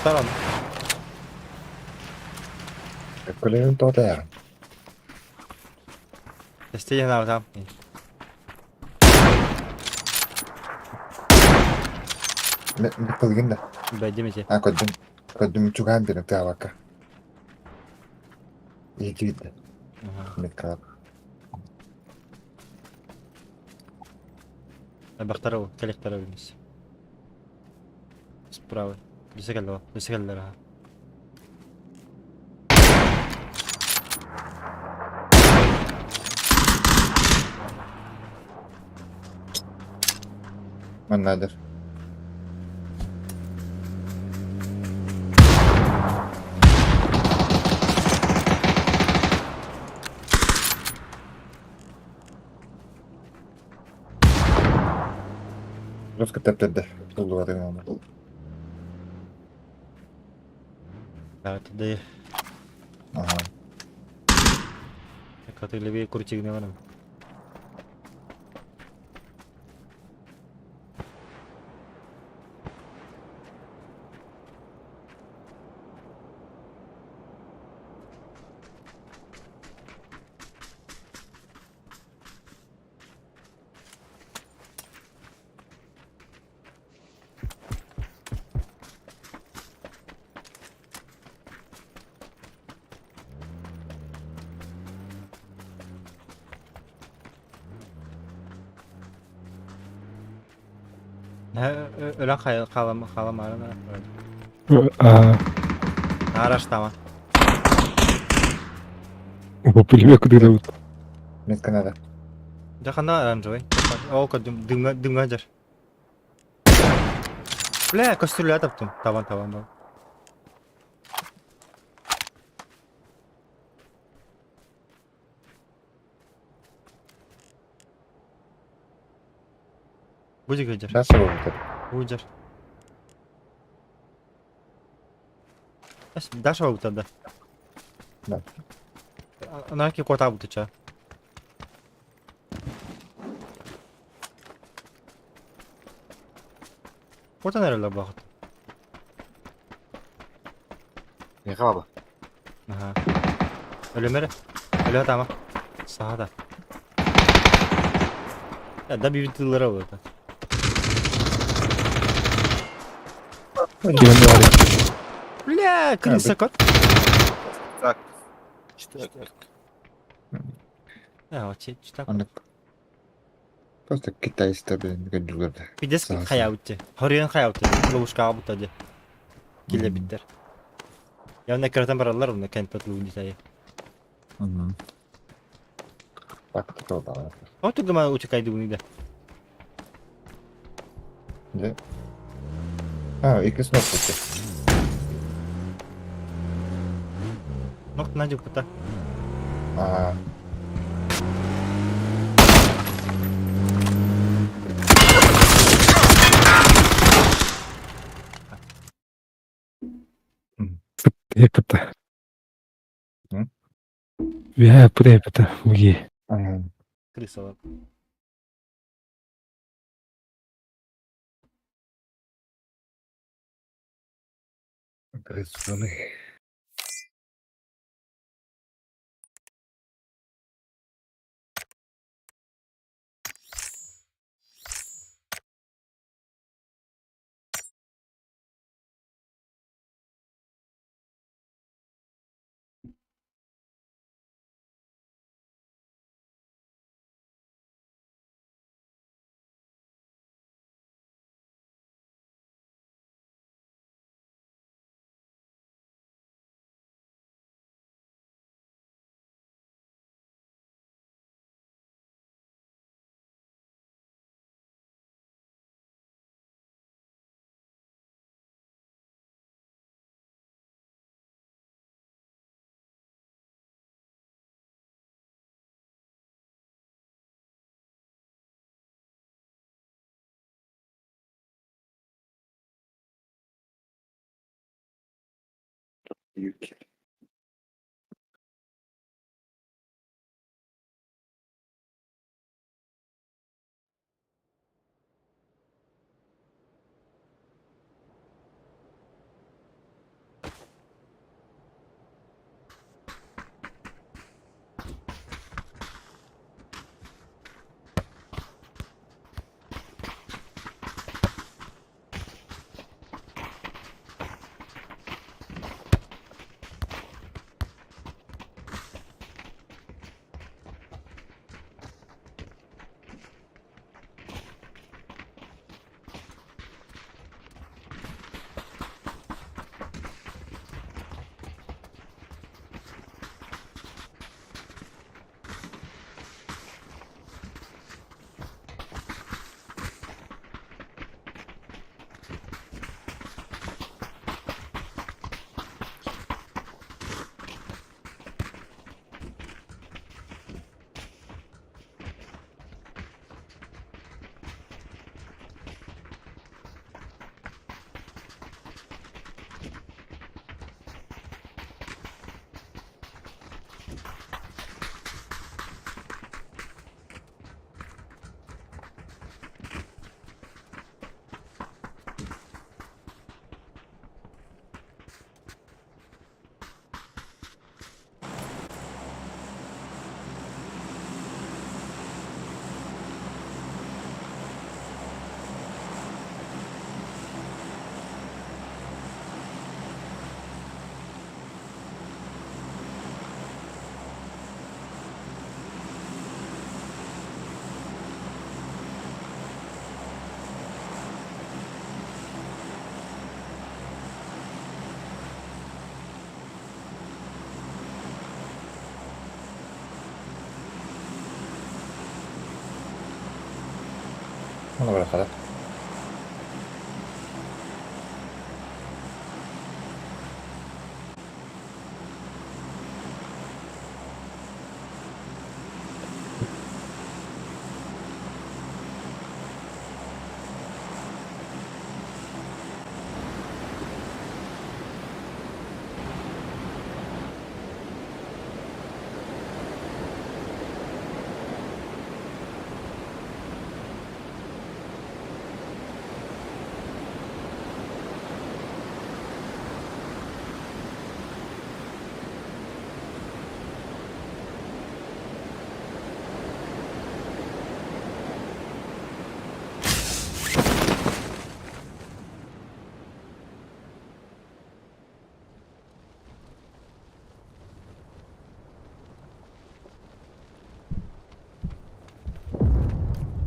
Отаран. Көлөһүн тоҕо тайаҕын? Тэстиэн аҕатам. Кылгын да. Бэдим ити. А көрдүм. Көрдүм чугаһаан биэрэн тыаабакка. Иһитибит да. Меткалап. Элбэхтэр ол, кэлиэхтэрэ билмис. Справа. Лиса кэллэ, Лиса кэллэр аха. Маннаадыр. Жестко тэптэрдэ. Туллубатын Да, Ага. Коты левее крути гневаном. Өлөн халамаарына. Араштама. Пулемет кудырабыт. Метка надо. Жакында оранжевый. Ол көрдүм дымга дымга жар. Бля, кастрюля таптым. Табан табан бар. Будет жар. Сейчас его будет. Будет жар. Даша бута да. Да. Анаки кота бутыча. Кота нэрэлэ бахат. Миэхэ баба. Аха. Өлөмөрө. Өлө тама. Саха да. Да bir тыллара болот. Киһи баар. Бля, крыса кот. Так. Что так? А, вот читак. Аны просто китайстар билин көрдүлөрдө. Пидес Саха. хаябытты. Хорыйын хаябытты. Ловушка абытта де. Киле биттер. Явна кыратан баралар уна кемпет луни тай. Так, такого О, ты гма утекай дуни да. Да. А, икки снов кутtu. Нок надю кута. А, Эпэта. М? Я эпэта. Уги. ага. Крыса. Грызуны. Оны быраххата.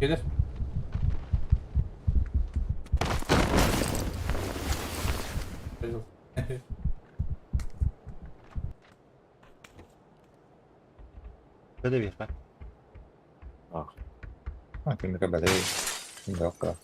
Gelir. Бөдө биэххэ. А, ким көрбөтүй. Жокко.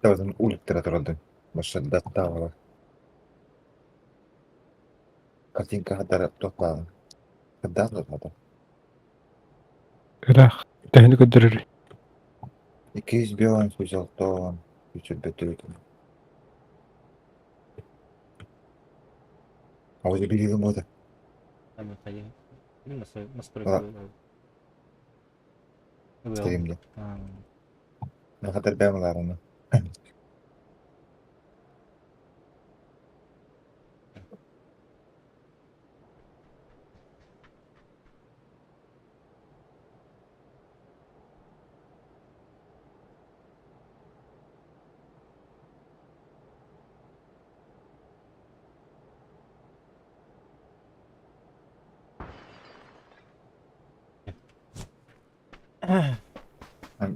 Таватын уликтара тураллар. Машадаттаала. Картинка хадара туохпаан. Хаддаан туохмата. Ыраах. Тэһини көрдөрөр. Иккис бион сузалтоон үчүрбөтүрүтүн. Аузи билигин бода. Ами хайа. Настройка. Стримде. Хатар бэм ылаарыны.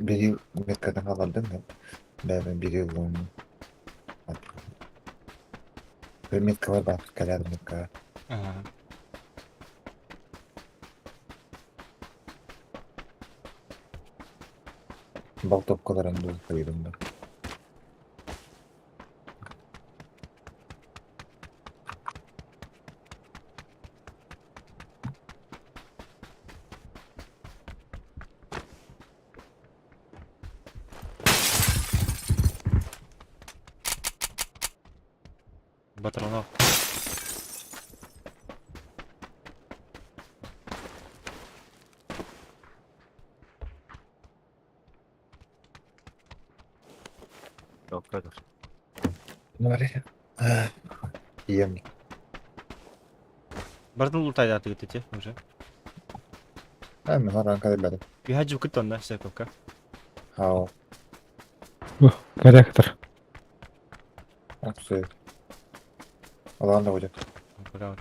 Бири меткадан алардым мен. Бэбэ бири ыллым. Метка бар бар, кэлэр метка. Болтовкаларын дуу хайырым да. Батронов. Ийэм Бардын лутайдаатыгыт ити уже. А, мен хараан кэлбэтим. Үһэ дьукут онно сөпөккө. Хау. Корректор. Аксы. Алаан да будет. Пока.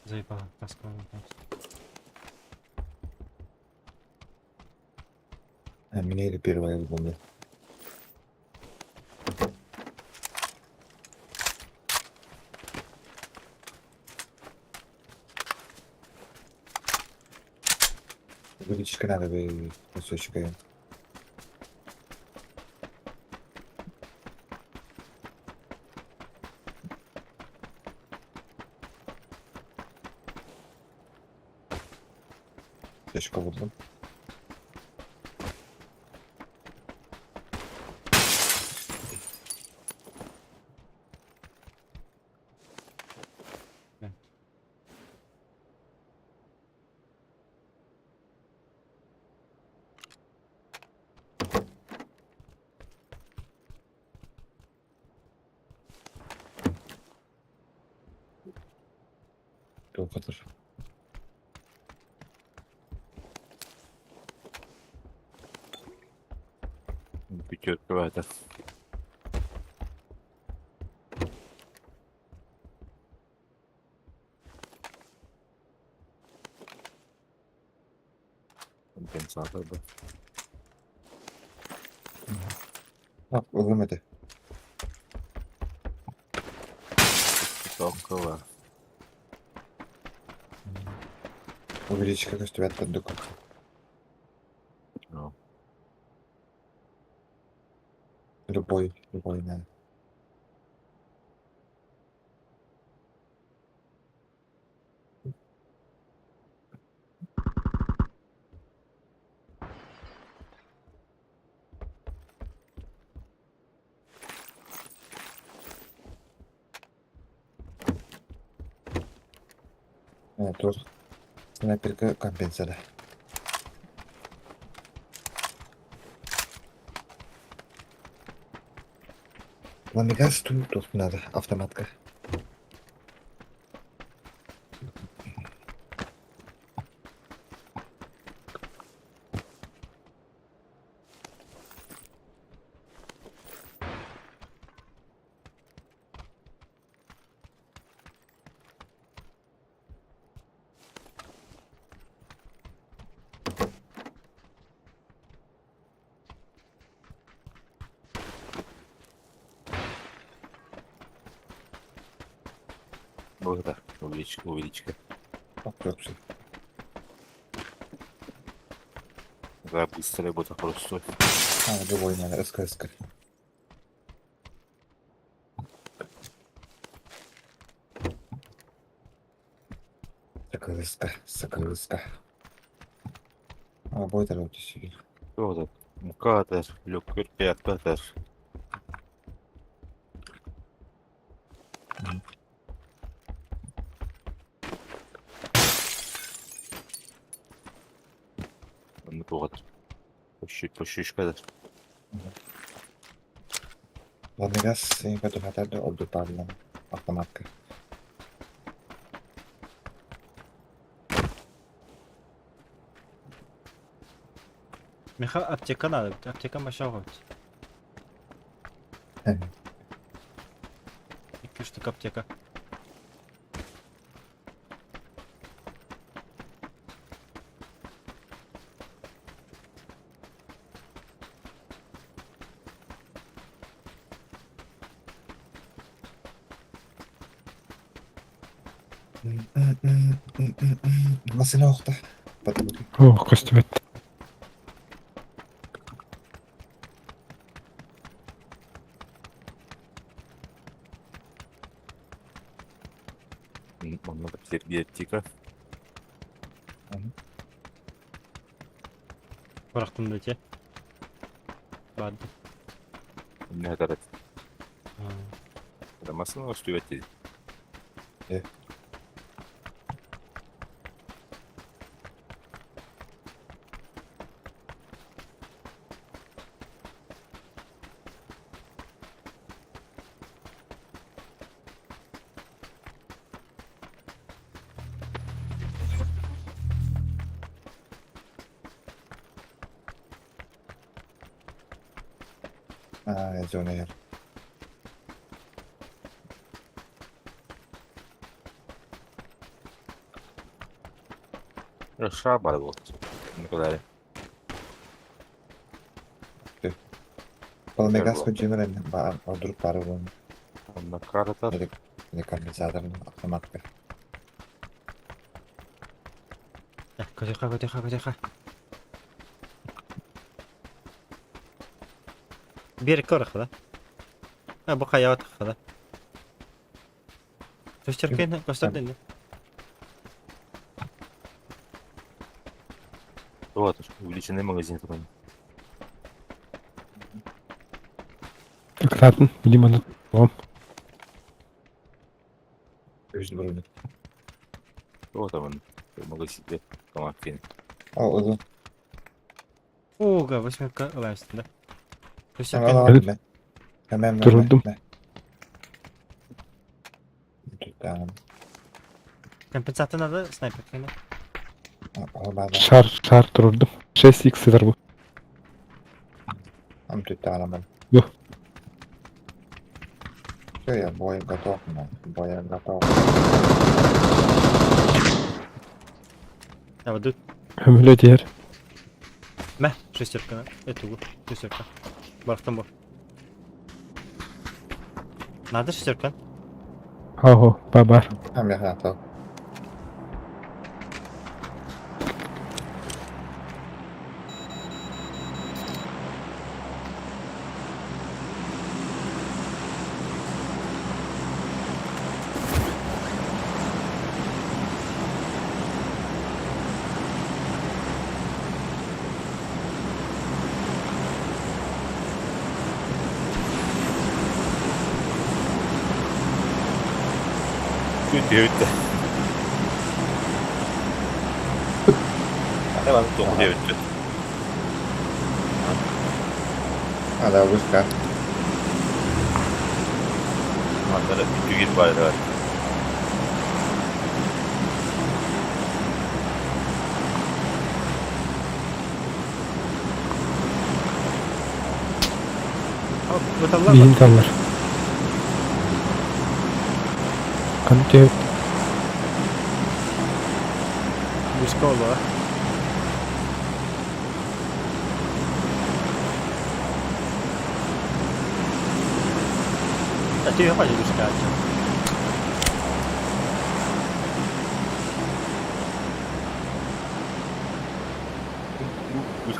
Заебала, таскала. А мне или первая бомба. Увеличка надо бы кусочка. Точка вот. Туох Пятерка это. Компенсатор бы. А, ылым этэ. Токова. Увеличка көстүбэт курдук. Ну. Любой, любой надо. Тур. Снайперка компенсация. Ламигаз тут надо, автоматка. Бу увеличка, увеличка. Окей. Да, быстрее буду просто. А, любой надо, СК, СК. Сакрыска, сакрыска. А, бой тарелки себе. Кто Мукатер, люкер, пятатер. Ну, вот. Почти, Ладно, газ, я пойду хотя обду правильно. Автоматка. Миха аптека надо, аптека машага. Икки штук аптека. Масына охта. Потом. О, көстүбэт. Онно Сергей Бырахтым да те. Барды. Не это. Машина успевать. А, зона. Шабар вот. Никуда. Полмегас хоть ба, вдруг пару вон. На карта. Или конденсатор, автоматка. Көтеха, көтеха, көтеха. Бер көрөх да. А бу хаят хада. Көстөркен, көстөрдөн. Вот, увеличенный магазин потом. Кытаатын, билим аны. Үз бұрын. Вот он, магазин, командин. О, ұзын. Ога, восьмерка ылайсың да. Көстөркен. Турдум. Компенсация надо снайпер. Шар, шар турдум. 6x сытар бу. Бу. Все, я бой готов, бой готов. Я вот Хөмөлө тиэр. Мә, шестерка. Это угу, шестерка. Барахтан бу. Надо шестерка. Хо-хо, ба-бар. Там я готов. Девять. Давай, девять. А, да, вышка. Надо түгел бар. Буталлар. Биин таллар. Каны түһэт. Вышка ола. А ты ее хочешь вышка?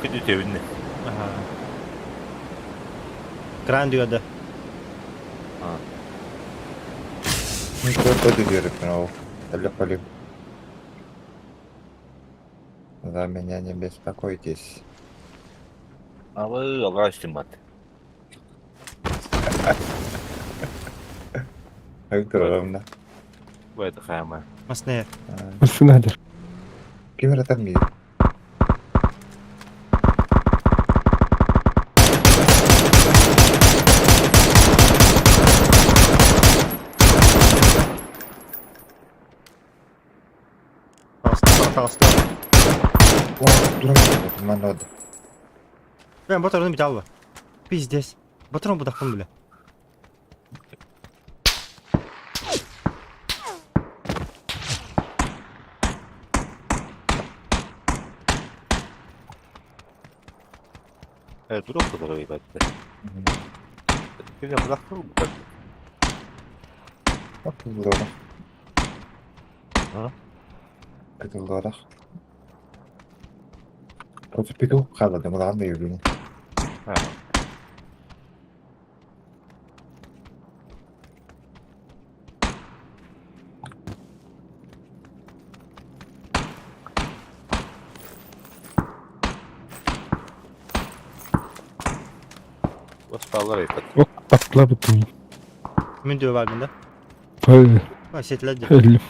Күн үтүөбүннэ. Аха. Кран диода. Ничего диэбиппин ол. Эллэхпэлим. За меня не беспокойтесь. Абы алға үстүн бат. Айгырымна. Бу хайама. Масне. Массыына дэр. Ким ыратар миигин? Таҕыста, таҕыста. Дурак манна Мен батырын бит алла. Пиздец. Батырын будахпын бile. Дурак кытары ыйбатты. Кимне будахпын бу. Кытылдыра. А? Кытылдыра. Против петух хаалла, мулаан да юбини. Ha. Баспалар ыйбат. Ок тапталаабыт миигин. Мин дүө баарбын да. Ой, Ой, сетилер дии. өллүм.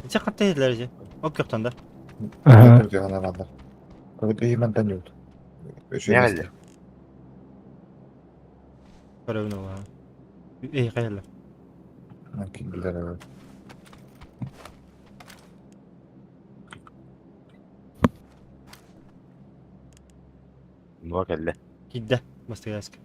Ити хатта сетилер дии. Ок көхтөн да. Аха. Мантан юут. Не Көрөбүн ол. Эй, хайалар. Нуа кэллэ. Киирдэ. Бастыгаска.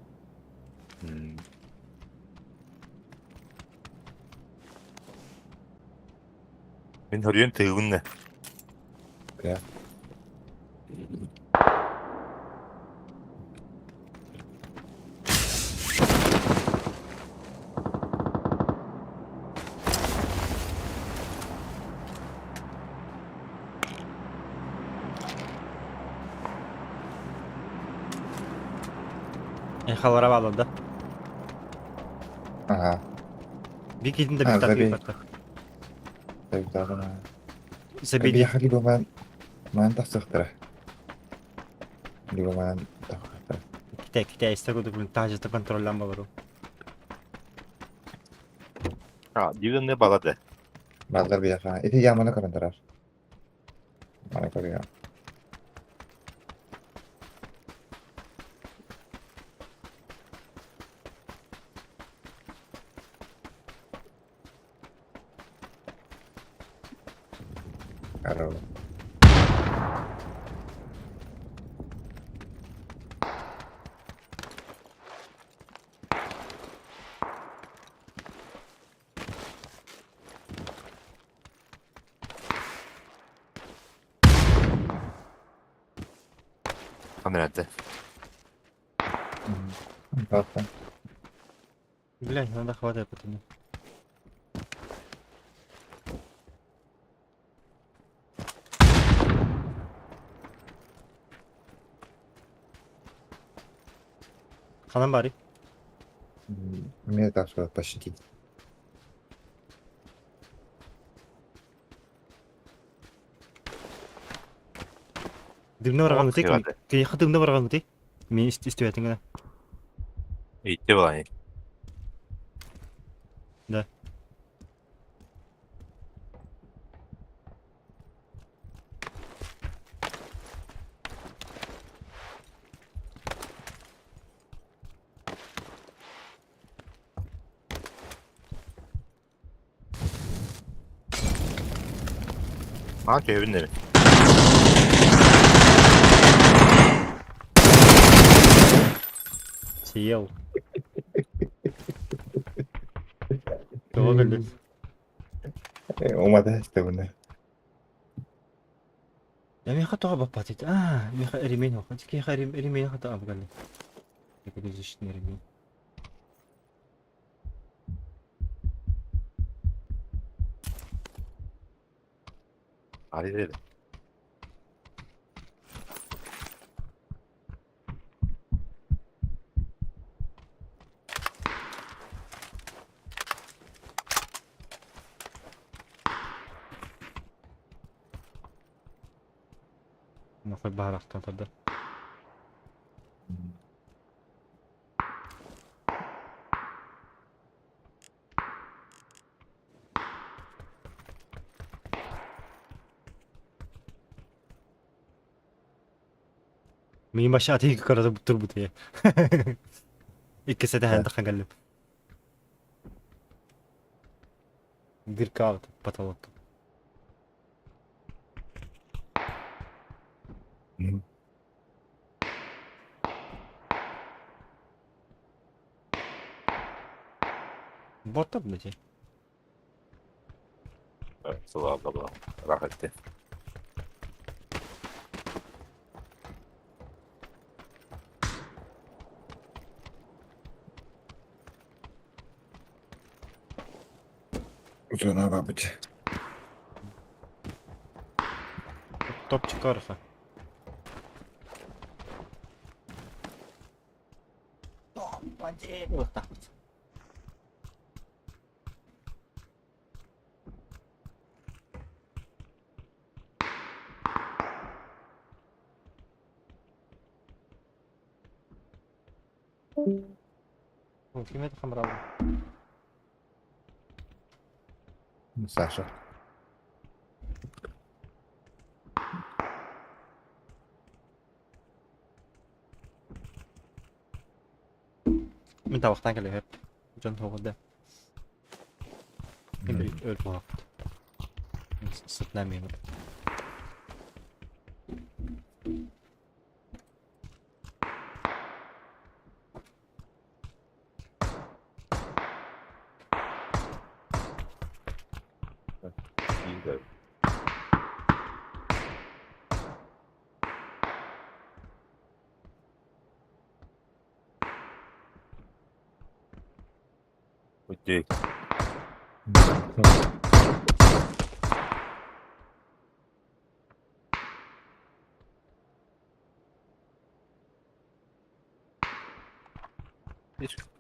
Мин хөрүйэн тыыбын да. Эй, халара баалар да. Ага. Бикитин да А, бит забей. таппатта. Забей. Забей. Либо ман ман тахсыхтара. Либо ман тахсыхтара. Китай, Китай, истер курдук блин, таһдьа контроллаан бабару. А, дивен не балады. Балдар бияха. Ити яманы көрөн Маны көрүө. Здорово. Камерада. Папа. Блядь, надо хватает потом. Ханан бары. Мне так сказать, почти. Дымна барған өте, Хивады. киһи дымна барған өте. Мен истибэтин гына. Итте балай. Да. А, кебин деме. Съел. Кого көрдүк? Умада истебине. Я меха тоға баппат ет. А, меха ремень оқ. Кеха ремень хата абгали. Защитный ремень. Ары деди. Нахуй баһарахтан тарда. Мин баша атыыга көрө турбут Иккисэ тэһэн таххан кэллим. Дырка потолок. Бота, блядь. Сылаалла рахатты. Зона бабыт. Топчик арха. Вот так вот. Ким это хамрал? Саша. Мин табахтан кэлэ дьон хоҕурда. Өр буолаппыт. Сытынан миин. Окей.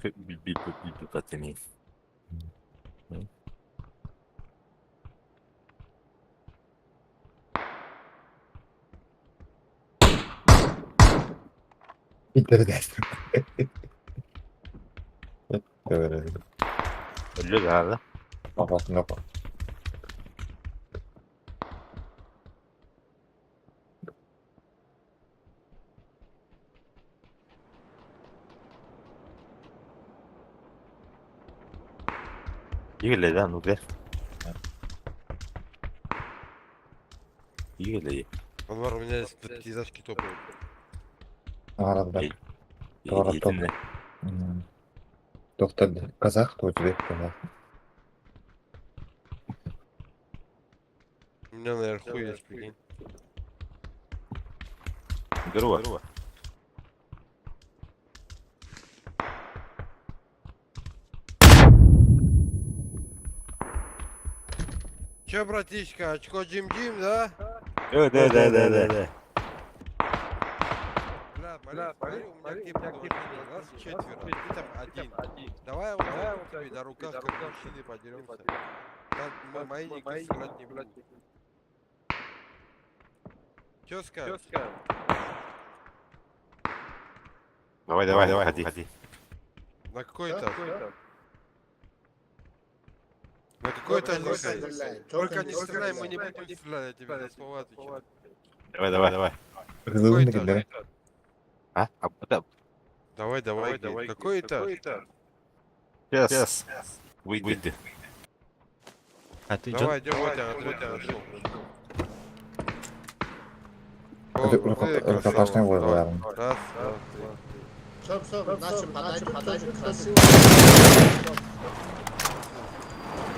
Билбэтини. Интересно. Өллө даҕаны. Апасында Игеле ну бер. Игеле. Анвар, у меня есть стриптизашки топовые. Арабдар. Туора топ. Доктор казах, то узбек казах. У меня наверху есть, прикинь. Здорово. Че, братишка, очко Джим-Джим, да? Да, да, да, да, да. Бля, смотри, смотри, у меня к тебе предложение. Нас четверо, ты там один. Давай я вот зайду к тебе на руках, как мужчины подеремся. Там мои никто стрелять не будут. Че скажешь? Давай, давай, давай, ходи, ходи. На какой этаж? На какой этаж заходить? Только не стреляй, мы не будем стрелять, я тебе за слова отвечаю. Давай, давай, давай. Какой этаж? А? А потом. Давай, давай, давай. Какой этаж? Сейчас. Выйди. А ты Давай, идем, вот я, вот я нашел. О, ты Рукопашный красава. бой Давай. был. Раз, два, три. Стоп, стоп, наши подойдут, подойдут красиво.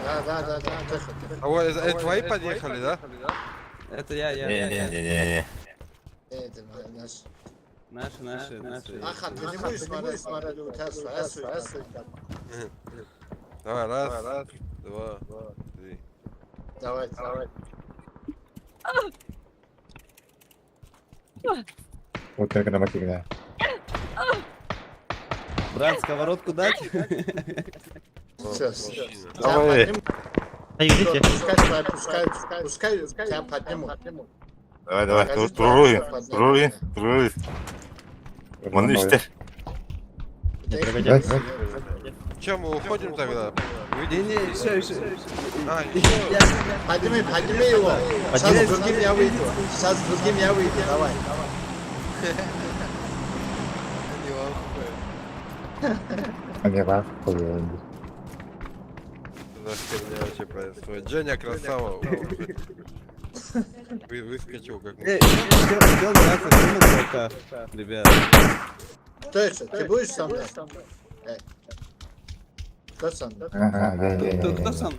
Да, да, да, да, тихо, тихо. А вот это твои подъехали, да? Это я. Не, не, не, не, не. Это наш. Наши, наши, наши. Аха, ты не будешь смотреть, смотреть, у тебя своя, своя, своя. Давай, раз, два, три. Давай, давай. Вот только на макигна. Брат, сковородку дать? Все, все. Давай. А идите. Пускай, пускай, пускай, пускай тебя поднимут. Давай, давай, Скажи, туруй, что поднять. туруй, туруй. Вон истер. Не, Да погоди. Давай, давай. Чем мы уходим тогда? Не, не, еще, еще. А, еще. Подними, подними его. Сейчас Подними. с другим я выйду. Сейчас с другим я выйду. Давай. Не в ахуе. Они в ахуе. Что за херня вообще происходит? Женя красава. Выскочил как Эй, успел драться, был на руках, ребят. Кто это? Ты будешь со мной? Эй. Кто со мной? Ага, да, да, Кто, да, кто да. сам?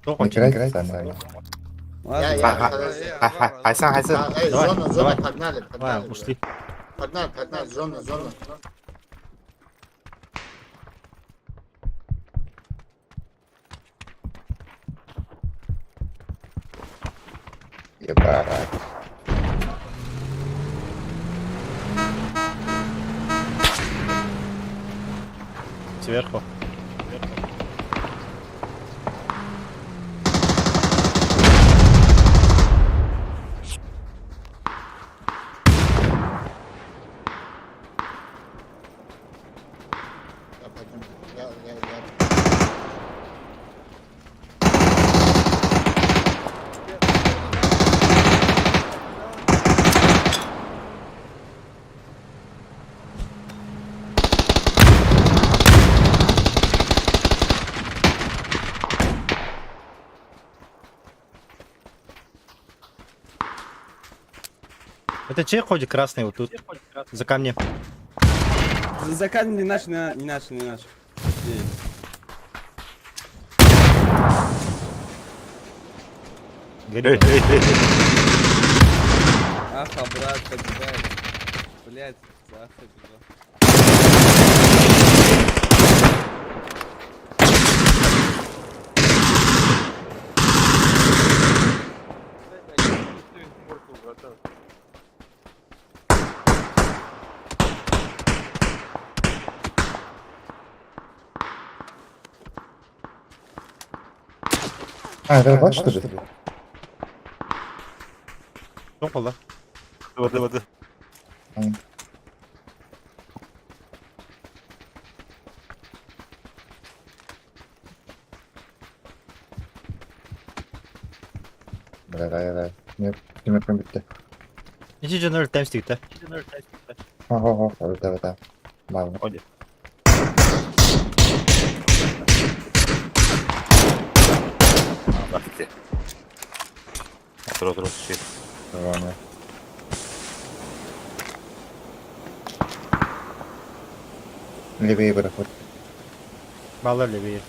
Кто Не хочет? играй со мной. Я, Ладно. я, Ага. подожди. Хайсан, хайсан. А, эй, Давай, зона, зона, давай. погнали, Давай, погнали. ушли. Погнали, погнали, зона, зона. Ебать. Сверху. Я подниму. Я. Это чей ходит красный вот тут? За камнем. За камень не наш, не не наш, не наш. Не. Эй, Горит. эй, эй. Аха, брат, погибает. Блять, за Аха бежал. А, это бот, что ли? Кто был, да? Воды, воды. Бля, да, да. Нет, не прям Иди General Times да? Ого, ого, да, да. Ладно. Оди. Бахте. Тура, тура, щит. Ладно. Левее проход. Мало левее.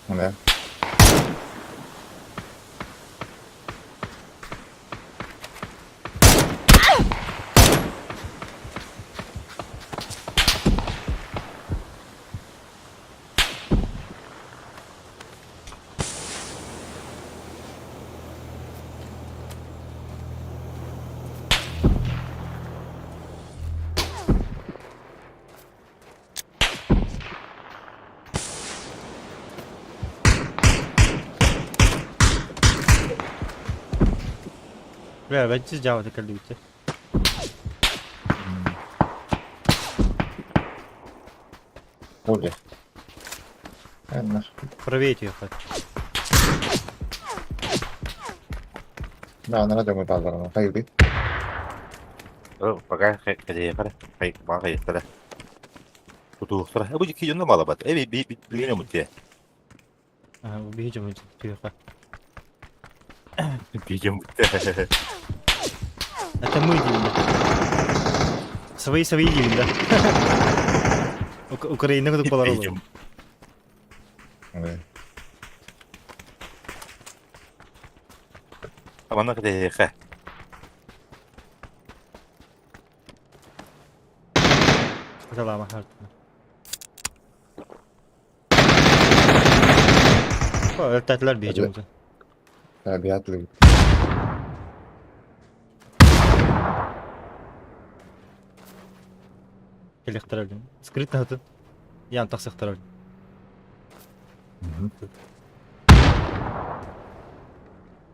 Да. Бля, войти сделал это люди. Пули. А, нахуй. Правее ехать. Да, на радио мы базаром. Хайби. Пока хайкара, хайк хайкара. Тутуктара. Бу ки жонно мала бат. Эби би би билген мутте. Ага, убейте мы тихо. Билген мутте. Это мы делим, да. Свои свои делим, да. Украина куда была. Билген. Да. Амана кде ха. Это лама. Öğrettiler bir Evet. Tabiatlı. Электроаль. Скрытно это. Ян тахсахтараль.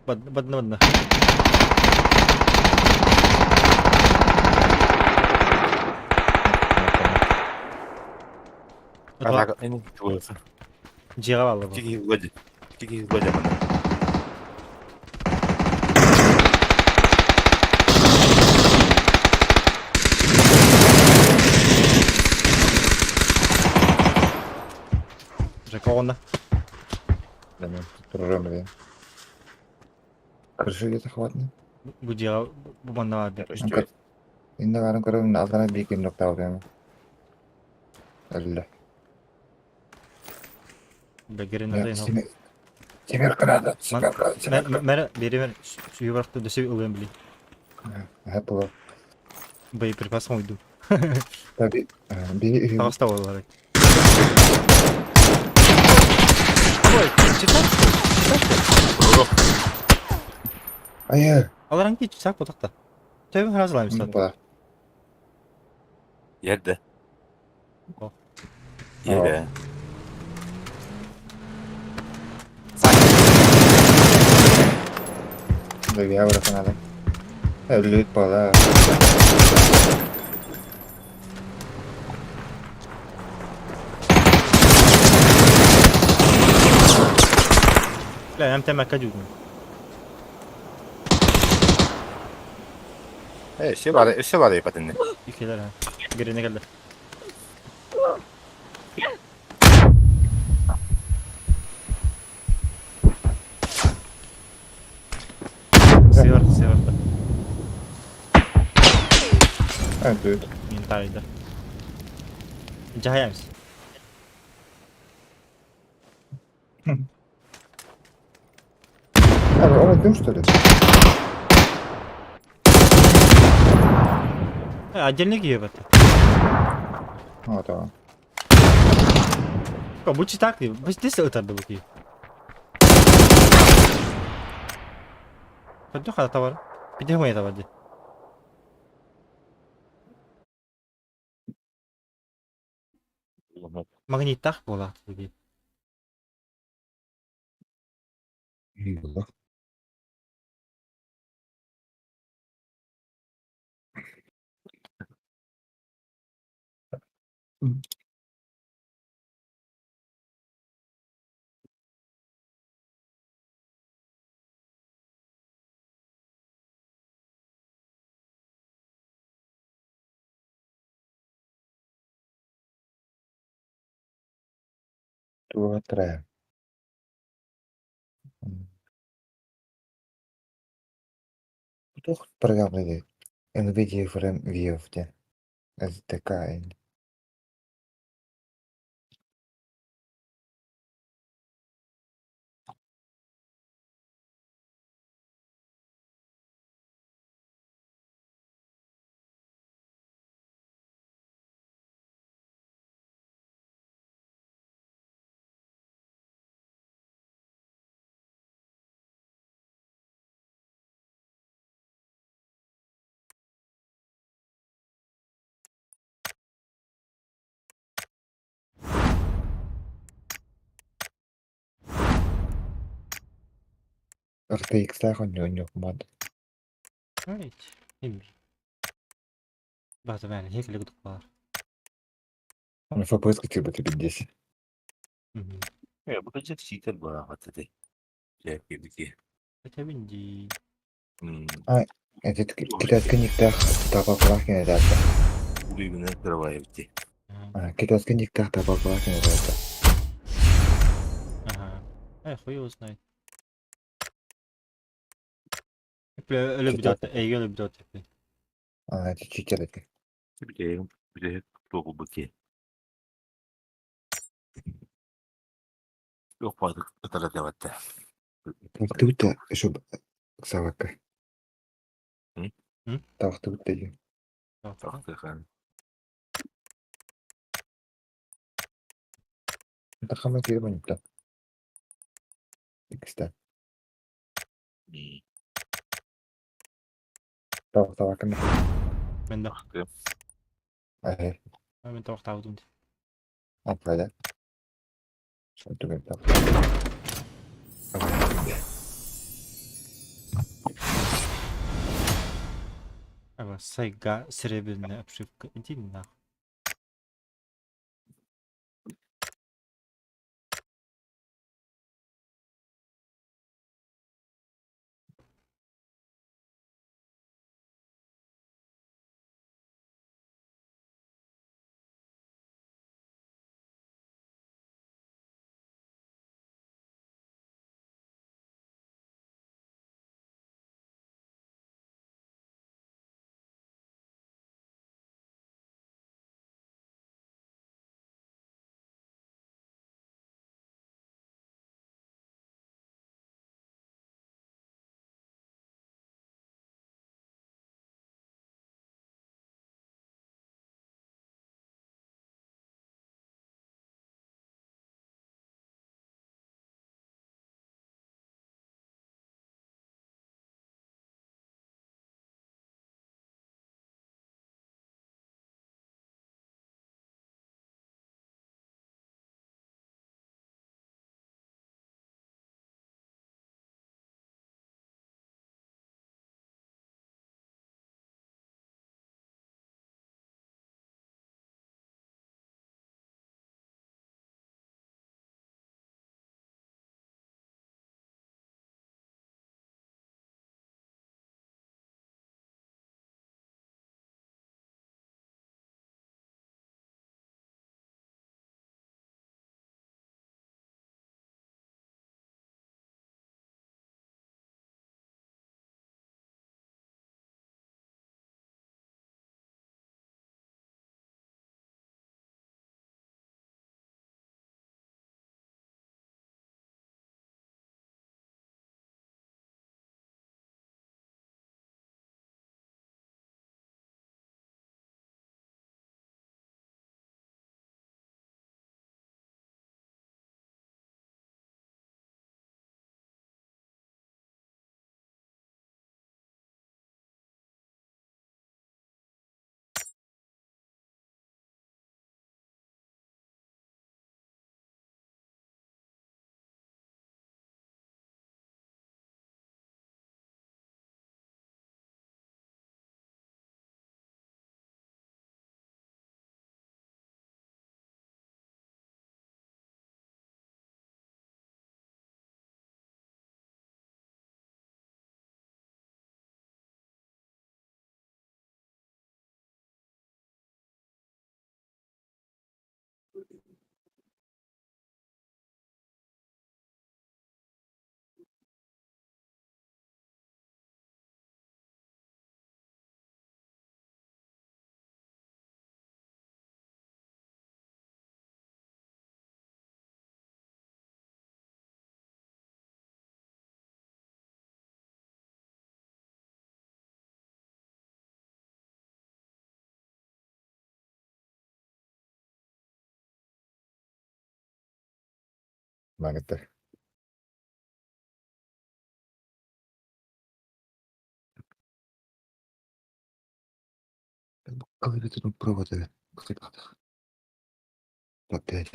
Бадна бадна. Дьиэҕэ бааллар бу. Жека оҕунна. Крыша где-то хватит. Бу дьиэҕэ бу манна баар бэр. Инна барын көрөбүн аллара биир ким нуктаабытым. Өллө. Бэгэрин Тимир кыраада, тимир кыраада. Мэрэ биэримэр сүйү барахта дөсө ылыан били. Хэ була. Боеприпас хомуйдум. Таби бири Таҕыста буоллар. Ой, читак что? Читак что? Айы. Аларан ки читак ботакта. Төбүн харазылайм стат. Була. Yerde. О. Yerde. Я бырахын Өллүт буола. Бля, эмтэмэккэ дьүүгүн. Өссө бар, өссө бар ипатынны. Иккилэр ха. Гирине кэллэ. Сыыр, сыыр. Өллүт. Мин таарыйда. Дьаһайамс. А, он один, что ли? Отдельный киев это. Вот он. Бу читак, бу здесь это был киев. Пойду хата товар. Пиди мои товар. Магниттах буолаах дии. Два, три. Туох программа дии? NVIDIA Frame View диэн. SDK RTX-тээх оонньуу мод. Бата бэйэни хекиле кудук баар. FPS кытырбыт билдес. Бу кыдьык сиитэр буолаахат этэй. Дьэ, Этэбин дии. Это китайский никтах табаклах кенедата. Улуйгунан кырабайабыт. Китайский никтах табаклах кенедата. Ага. Э, хуй его знает. Бля, өлө бүтөт, эйге өлө бүтөт. А, это читер это. Бүтэйм, бүтэйм тугу бути. Yok бардык ытара деватта. Тавахтыбыт шо савакка. М? Тавахтыбыт дии. Тахтыхан. Тахама кире баньта. Икста. Тавах тавакка. Мен да. Э, Мен тавахтаабытым. аппада. Шо түгэн тав. Ага, сайга, серебряная обшивка. Иди нахуй. Маҥыттар. Клавиатуру провода Опять.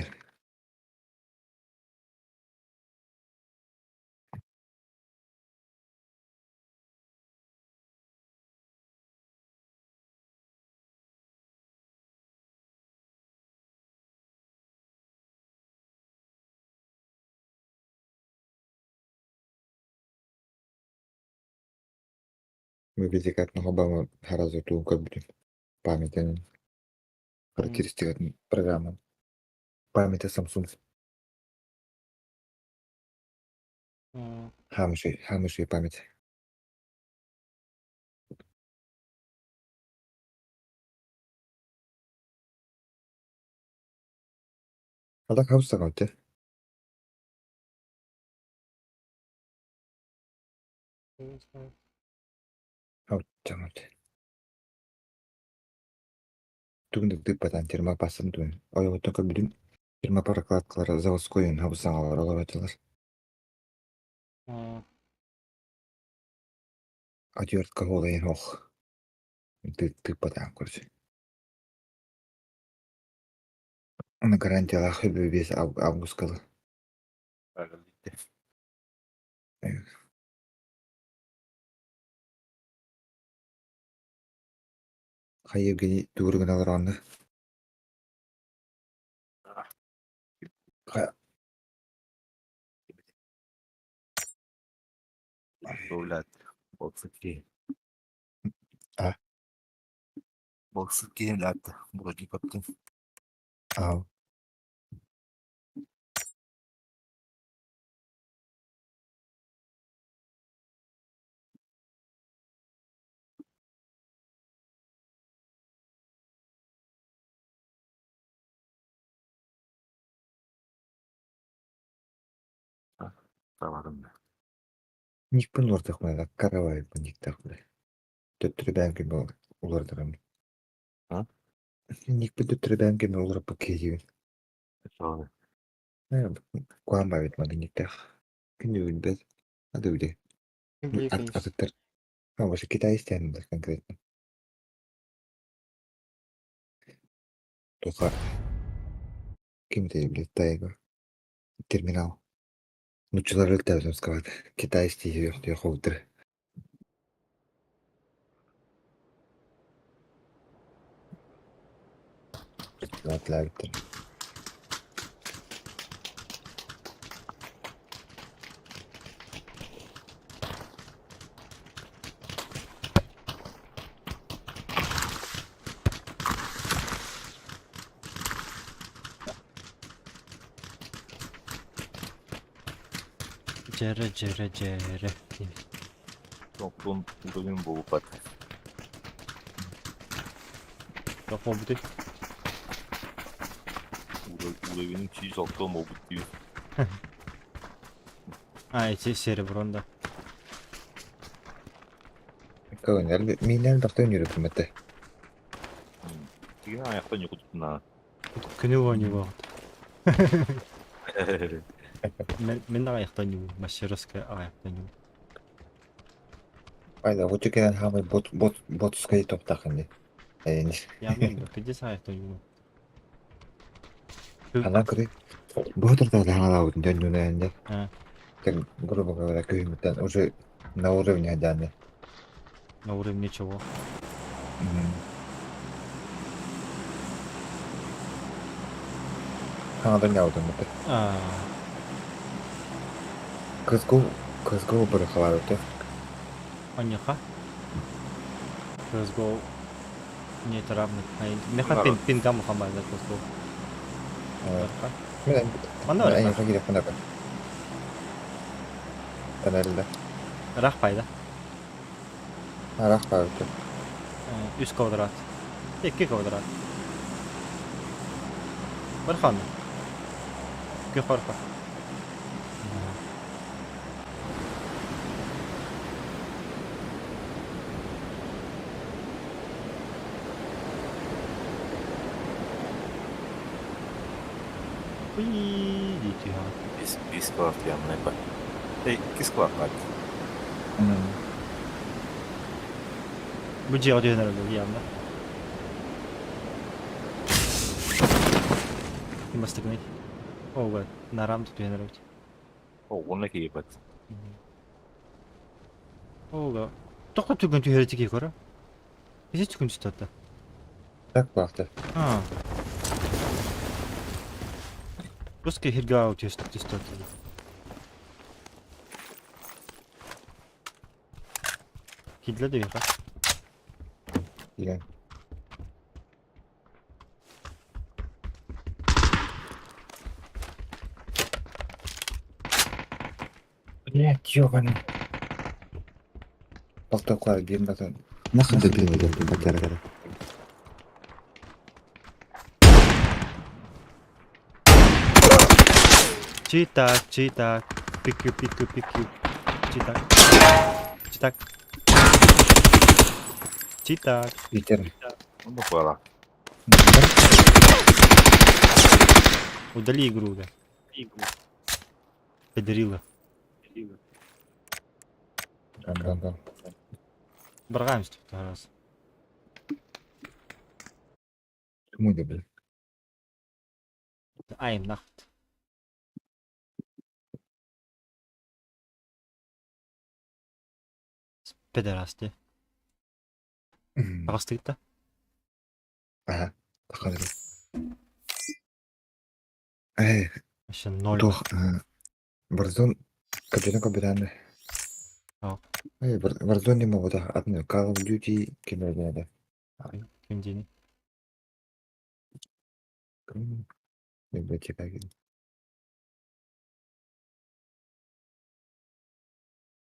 Мы Обама сразу ту как памяти характеристика программы. Памяти Samsung. Хамыши, хамыши память. А так хаус те. Хаус Тугун тыппатан термопастан туун. Ойоҕуттан көрбүтүм термопрокладкалара заводской хабыс саҥалар олоротулар. Отвертка хуолайын ох. Тыппатаан короче. Аны гарантиялаах 5 августка Хай Евгений тугу гына олороҕунна? Хайа Блядь, боксики. А? Боксики, блядь, вроде как-то. Аа. Табарым. Никпин уларытыахпына да каравайбын никтээх бile. Төттөрү бэйэм кэммэ уларытарым. А? Никпин төттөрү бэйэм кэммэ уларыппыт киһи диибин. Sorry. Куһаҕан баайбыт манна никтээх. Күн билбэт. Ады били. Где, конечно. Атыттар. А, вообще Китай истээн конкретно. Тоха. Ким это блядь, тайга. Терминал. Нуччалар өлтөөбүтүм сказать. Китай истиһи холдыр. Латлаабыттар. Дьэрэ, дьэрэ, дьэрэ. Топпун уровень буолбат. Туох буолбутуй? Уровень 106 буолбут дии. А, эти сереброн, да. Көгөнөр миинэн тахтан үөрөппүм этэ. Тигин аяқтан йокутуна. Күнү оонньуу Мин аҕыйахтан ньуу, мастерская аҕыйахтан ньуу. Айда, вот кэлэн хаамай бот бот ботускай топтаахын дии. Эйини. Я мен пиздец аҕыйахтан ньуу. Анан кыры бу отурда хаалаабытын дьонньуна А. Так, грубо говоря, күһүммүттэн уже на уровне даны. На уровне чего? Хаҥадан ньаутун быта. А, Кызгу кызгу бырахалаабыта. Оньяха. CSGO нет равных. Меха пин пингам хамбайда CSGO. Мен Манна мен бар. эйиэхэ киириэхпин эбэ. Тэнэллэ. Рах пайда. Араах баабыта. Үс квадрат. Икки квадрат. Бархан. Күх барха. Уи, дии Бис бис кварт ямнай ба. Эй, кис кварт бат. Бу дьиэҕэ түһэн эрэллэр явно. Ким бастакыный? О, гад. Нарам түһэн эрэбит. О, онна киирбэт. О, гад. Тоқта түргэн түһэрэ тики көрө. Биси түгэн түстэ. Так баахта. А. Русский хиргау түстэ түстэ. Кидле дүйха. Киирэн. Блять, ёбаный. Полтоқлар биир батан. Нахуй да биир батан батара. Читак, читак. Пикю, пикю, пикю. Читак. Читак. Читак. Питер. Онно буолар. Удали игру, да. Педерила. Антон. Баргаемся тут раз. Кому да блин. Ай, нахуй. Педерасты. Таҕыстыгыт да? Аһа, тахханыры. Э, Вообще ноль. туох Warzone кырдьыгын көрбүтэ Оо. Эй, Warzone диэн буолбатах, атын Call of Duty ким эрэ этэ. Ким диэний? Библиотека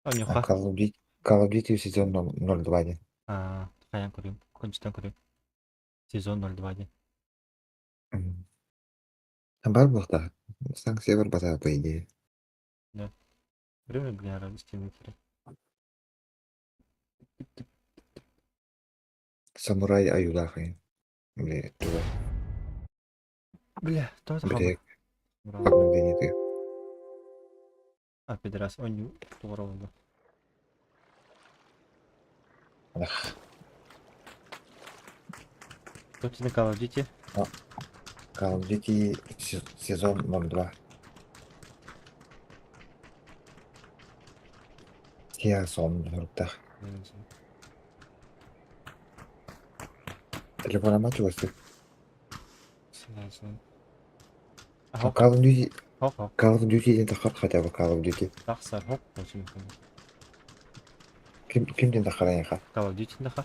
Оньуха. Call of Duty Call of Duty сезон 02 диэн. Аа, хайаан көрүм. Кончтан көрүм. Сезон 02 диэн. Бар буолта. Санкция барбата по идее. Да. Время для радости внутри. Самурай аюлаах Бля, туга. Бля, то это Бля, Браво. обновление ты. А, пидорас, он не тугоролго. Ах. Кто тебе на Call of Duty? Call of Duty сезон 02. Я сон руктах. Телефона чугастык. Call of Duty Хоп, хоп. Call of Duty диэн таххар хотя бы Call of Duty. Тахсар, хоп, очень Ким ким диэн таххар эйиэхэ? Call of Duty нахар.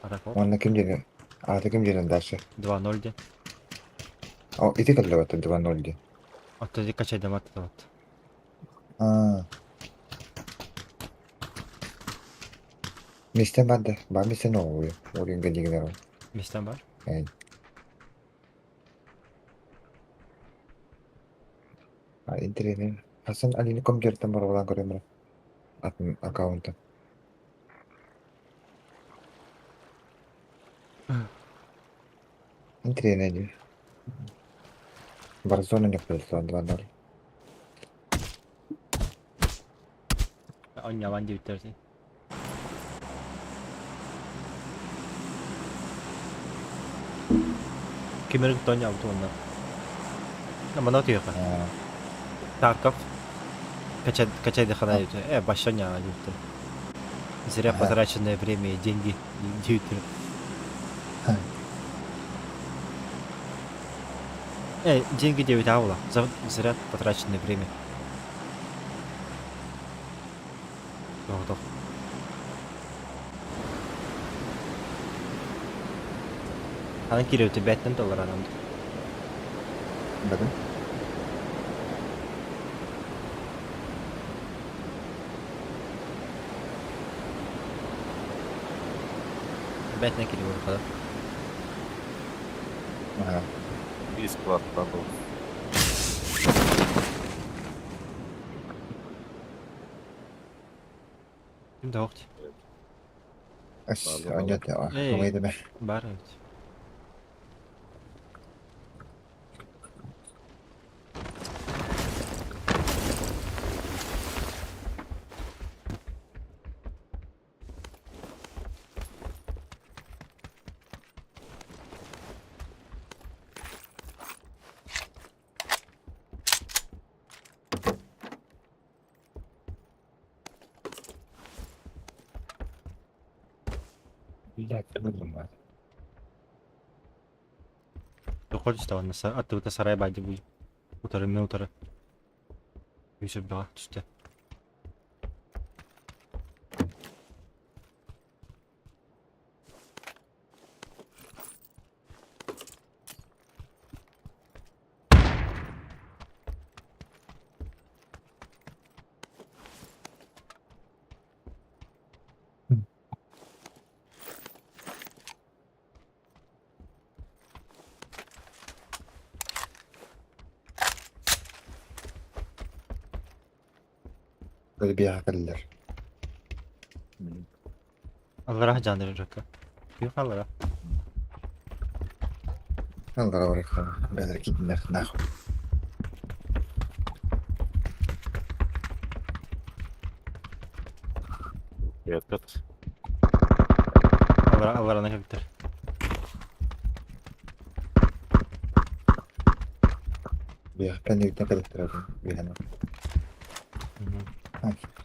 Аракоп. Уонна ким диэн аата ким диэн дальше? 2-0 диэн. О, ити кэллэбэт 2-0 диэн. Оттон ити качайдамат вот. Аа. Миэстэ бар да, баар миэстэни оҕуруйу. Оруйга дигилэр ол. Миэстэн бар. Эй. А интэриэһинэй. Хасан Алины компьютертан боруобалаан көрүөм эрэ. Атын аккаунтан. Интэриэһинэй дии. Warzone не 2-0. Онньалан диэбиттэр дии. Ким эрэ кытта оонньообут уонна. Манна утуйуохха. Тарков. Качай, качай дыхана диэбитэ. Э, баща оонньоон диэбиттэр. Зря потраченное время и деньги диэбиттэр. Э, деньги диэбит аҕала. Зря потраченное время. Тоҕотох. Аны киирэ бэттэн толор анамды. Бадым. Бэтнен киирэ буолла. Ага. Бесплатно был. Ким да охти. Ас, онньот, Эй. хомойдуме. Бар эбит. Блядь, тугу Доходит того на аттыбыта сарай бади буй. Утары мен утары. Үйсіп баға түсті. Өлбиэхэ кэллилэр. Аллара жанры ракка. Күйі аллара. Аллара барыахтара. Бэлэр киирдиннэр нахуй. Этот. Аллара аллараны кэлбиттэр. Биэхтэн үтэн кэлиттэрэ биһэн.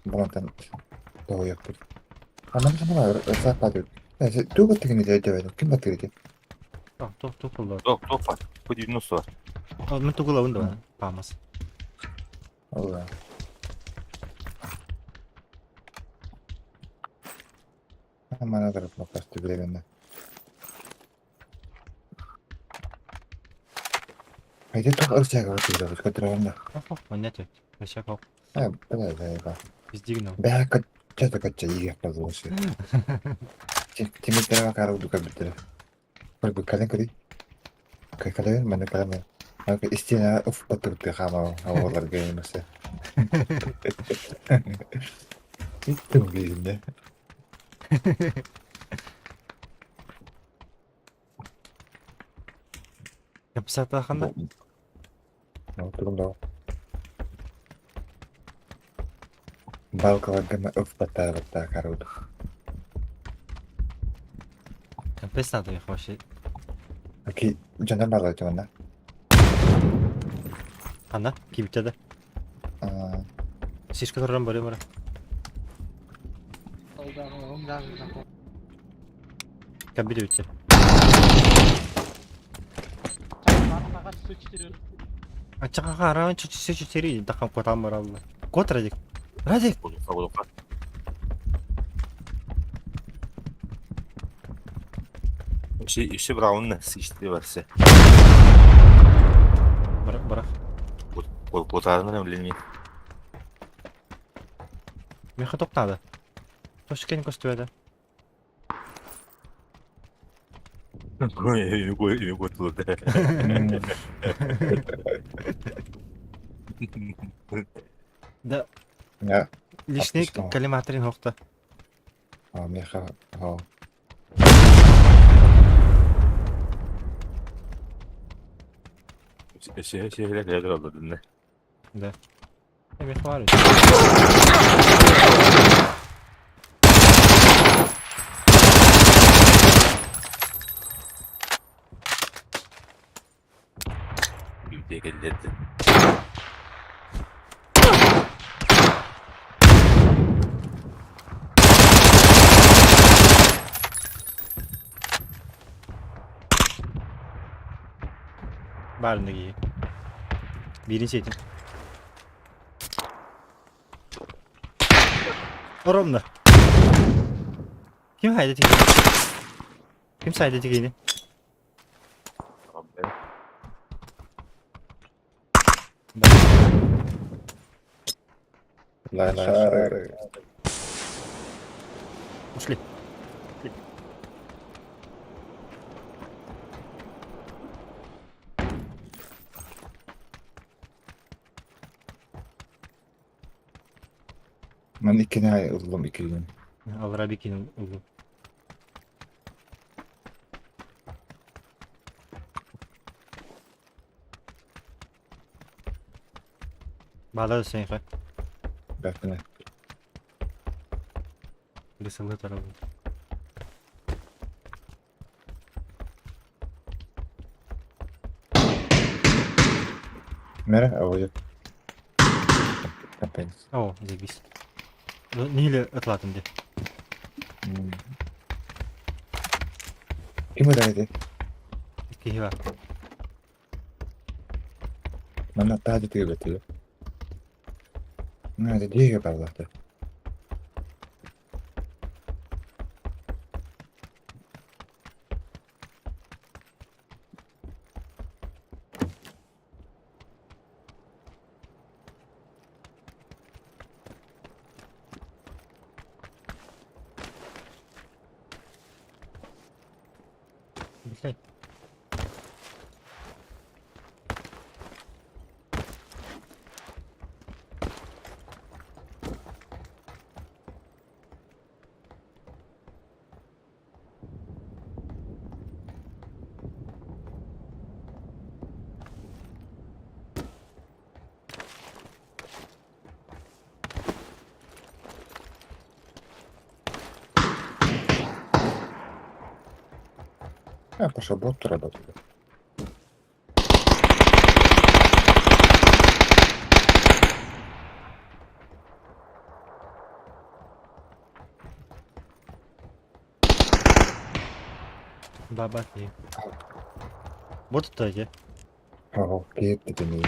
Бу Тоҕуйахпыт. Анам санаа сааппаат. Тугу тигини өйдөбөтүм. Ким баттыгыты? Туох туох булла? Туох туох бар? Бу 90 бар. Мин тугу ылабын да паамас. Ол. Мана тарап макасты билегенде. Хайда туох ырчаага бар көтөрөгөнде. Манна төт. Рычаг хоп. Э, давай, давай, давай. Издигнул. Бэһэ качча качча иигэ пазылышы. Тимирдere bakar уду көбүттэрэ. Бу кэлэн көрүй. Кэлэн манна кэлэн. Истиэнэ уф баттырты хаама аваларга эмесе. Иттим бииринде. Кэпсэтэххинэ? Турум Балкаларга уф баттаа каруду. Кэпсэт надо их вообще. Окей, дьонор баалар дьонна. Ханна? Кибитте да. Сишка туран бары бара. Кабиде үтте. Ачака аран чуть четыре дахам котам баралла. Кот Радик. Радик. Болуққа болуққа. Иши браунны сишти барсы. Бара бара. Кутарны билмейм. Меха токтады. Тошкен көстүбөдө. Да. Лишний коллиматорин хохта. А, меха, а. Да. Меха бар. Баарында Биринчи этим. Оромна. Ким хайда тигини? Ким сайда тигини? Лашары. Ушли. Мен иккини ыллым иккини. Алра бикин улу. Баада сенхэ. Бәкіне. Лысылы тарабы. Мере, а Компенс. О, заебись. Ниле атлатын де. Ким ödedi? Киһи бар. Манна таажы тыгыбети. Нада диге барлахты. Блядь. А, пошел бот работает. Баба ти. Бу тутта ити. Оо, киһи итини.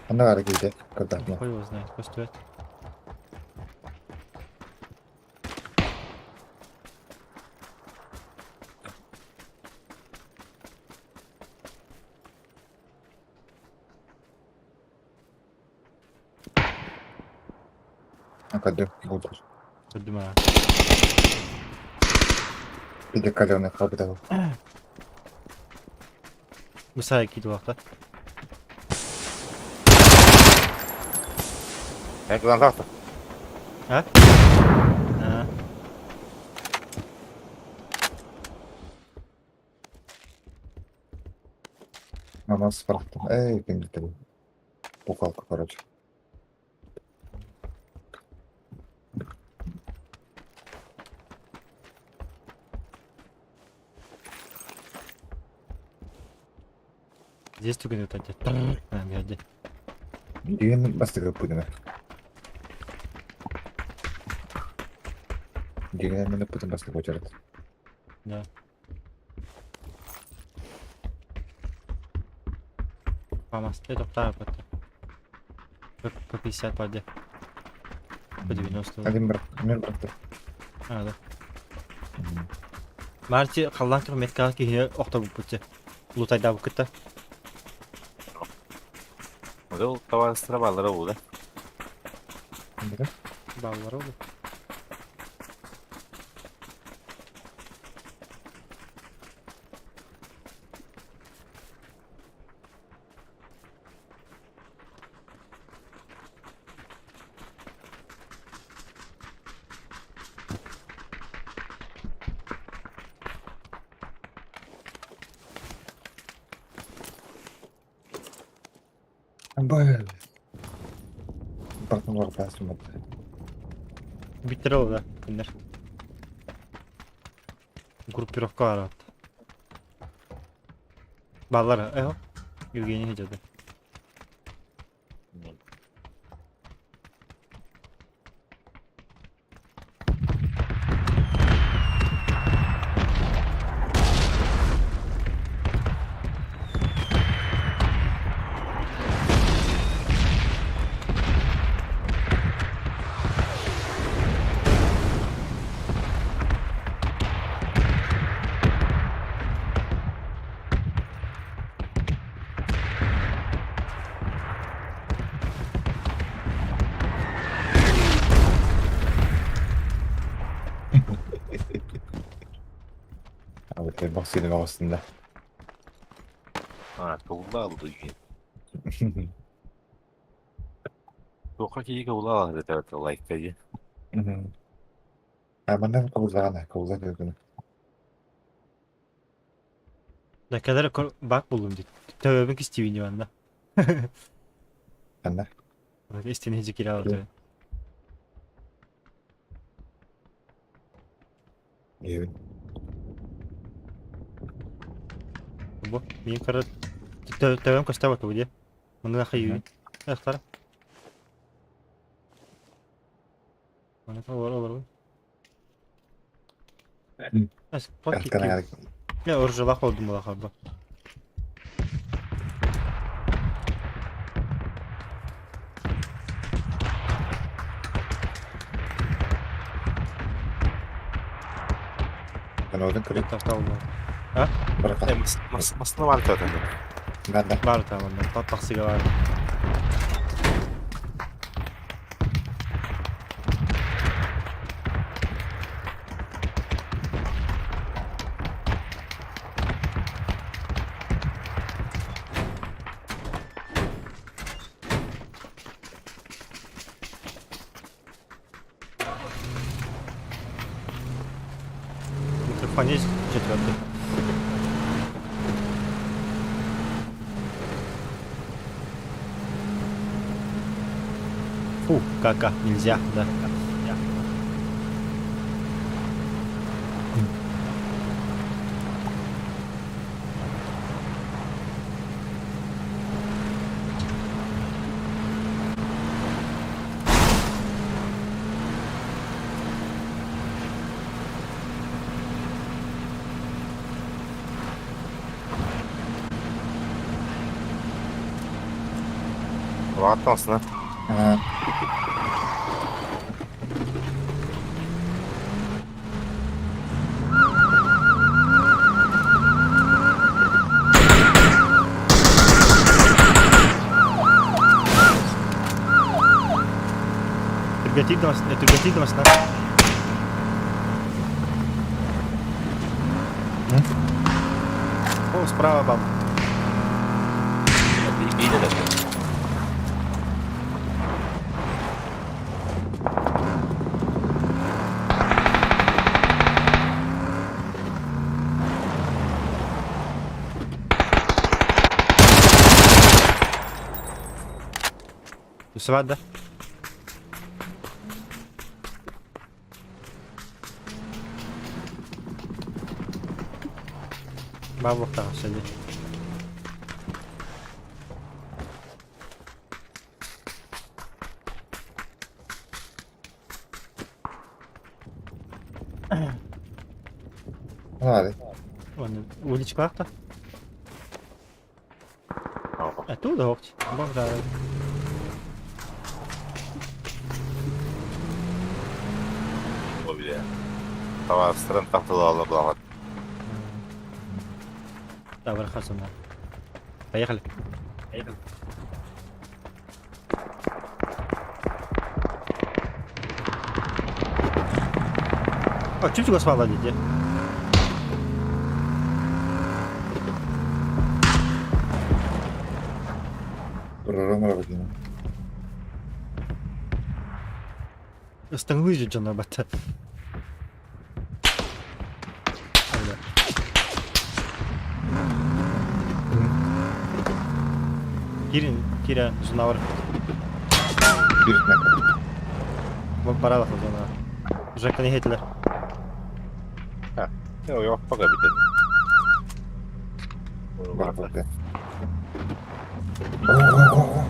Ханна баара киһитэ көрдөхпүнэ. Хуй его знает, көстүбэт. Көрдүм, булдум. Көрдүм аа. Биде каленый хаалбыта. Мусая киирбэхтэ. Эн кылан таахта. А? Аа. Мамас бырахтым. Эй, ким Пукалка, короче. Здесь түгэн үтәтэ. Биэрди. Диэн бастакы путина. Дигэн мен путин бастакы очерет. Да. Памасты тоқтаа бата. По 50 паде. По 90. Один брат, мен бырахтым. А, да. Марти халлаан тур меткаҕа киһини охтобуппут лутайдаабыккыта. Ол табаарыстара бааллара буолла. Бааллара ол. Бай. Братан бар баас Бүттэр ол да кинилэр. Группировка барат. Бааллар эho. Евгений хедеді. А вот боксины оҕустунда. А, тугулла алды үйен. Тоқа кейігі ула алды тәуті лайкта е. А манна кабыллаҕана, кабылла күнү. Да кадar бак булдум дейт. Төбөбүн кистибини манна. Ханна. Истини хижи кире алды. Иэбин. Бу мин кара төбөм көстө бат бу. Мында хайы. Эхтар. Мана олар олар. Эс паки. Эркана Я оржалах болдум була хаба. Канодын көрү. Тарталды. Барака. Масына бар тәуті. Банда. Бар тамам. Таксиге бар. Микрофон есть четвертый. Фу, кака, нельзя, да. Улааттан астына. Аа. Түргэтик да түргэтик да масына. О, справа бал. Биир да. Үсүбат да? Баар буолуохтаах өссө дии. Наада. Уонна уличкалаах да? А тут да Богдан. О, бля. Табаарыстарын тахтылаалар булаҕыт. Да, вархасына. Поехали. О, чуть чугас дии. Турарым арабытын. Ыстаҥлыы дьоно батта. Кирин, Кира, зонавар. Биртне. Баралах зона. Жека не хетлер. Yok baka bitir. Бар болды. О,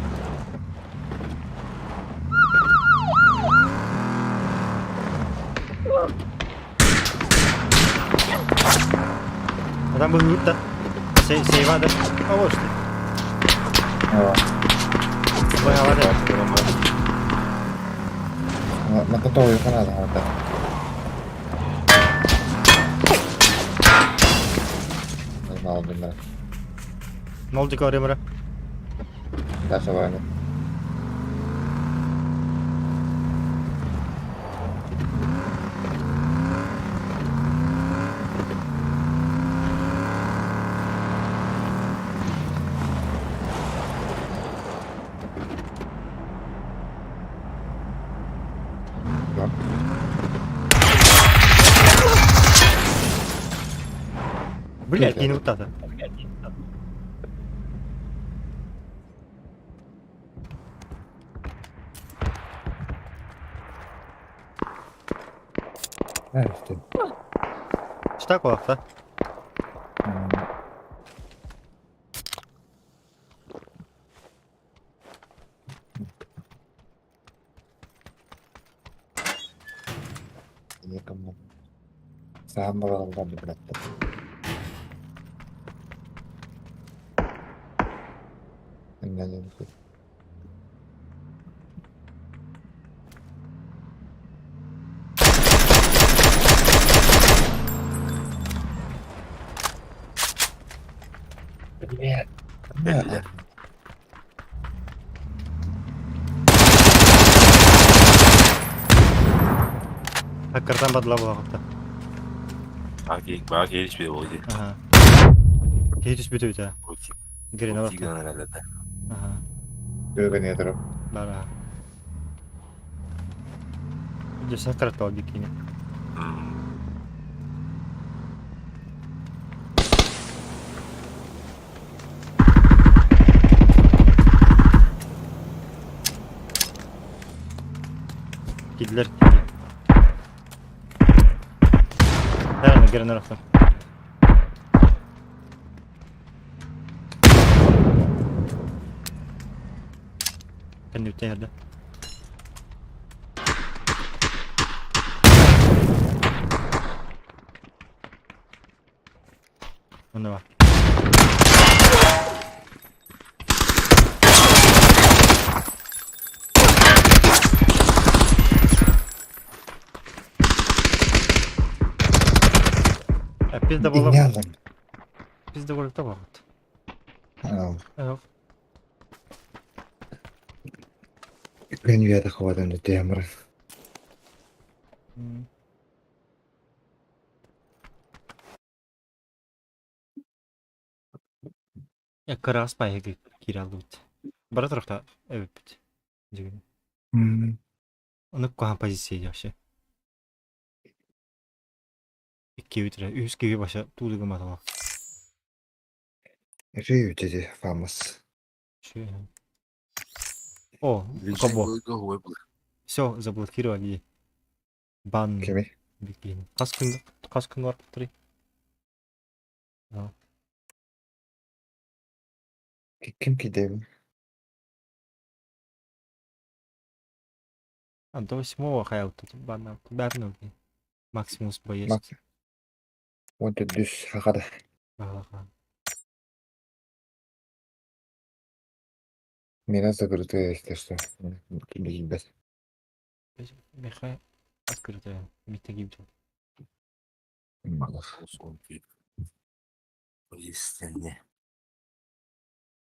А там был да. Сейва, да? А вот что. Ой, а ладно. Мата тоҕо ханаада хата. Мал биннер. Нолдик оремра. Даша бараны. Да. Блядь, не вот это. Знаешь ты. Что такое, да? Никому. Сам баралдан билет. Иннен. Привет. Belli. Хаккартан бадла буолаҕытта. Баҕа hiçbir oldu. Ага. Киһи түспүтэ үтэ. Грин Утиган herhalde. Ага. Көргөн ятырып. Бара. Дьэ саккараттал бикини. Кидлер. Наверное, Грин орохтор. Кэннүттэн эрдэ. Онно бар. Пизда буолар. Иннялым. Пизда буолар табаҕыт. Күн үйэтэ хабадан үтүөмөр. Кыраас паайга киирэ аллыбыт. Бара турахта эбиппит. Дьигин. Ону куһаҕан позиция вообще. Икки бүтүрэ, үһүс киһи баша туулуга матала. Рүү диди фамус. О, кого? Все, заблокировали. Бан. Кими? Бикини. Хас күн бар три. Ким кидем? А, до восьмого хаял тут бан. Бәрін Максимус боец. Макс. Он тут дүс хахада. Ага. Меня закрытая, если что. Ким бес. Меха открытая. Митагиб.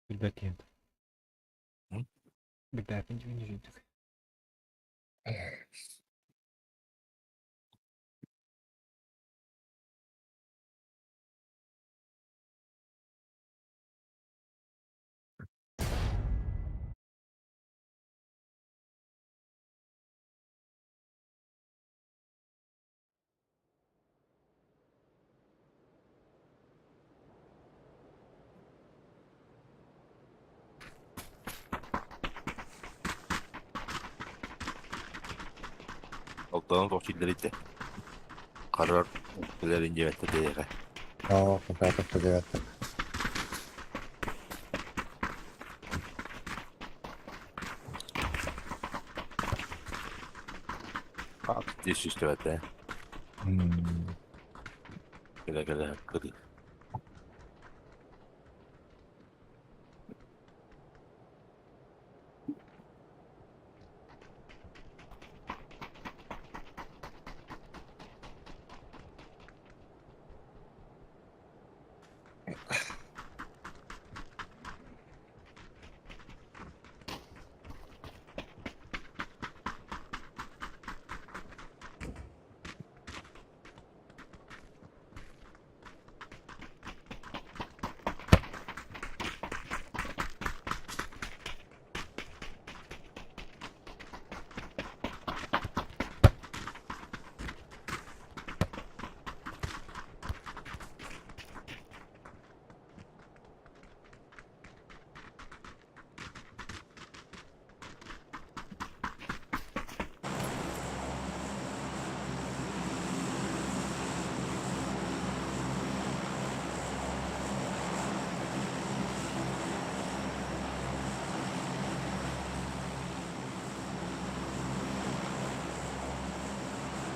Билбэкин. Билбэкин дьүн. Алтан тоқчиллерите. Қарар билерин жебетте дейге. Aa, какая-то девятка. Деш үстебетте. Келе келе кыды.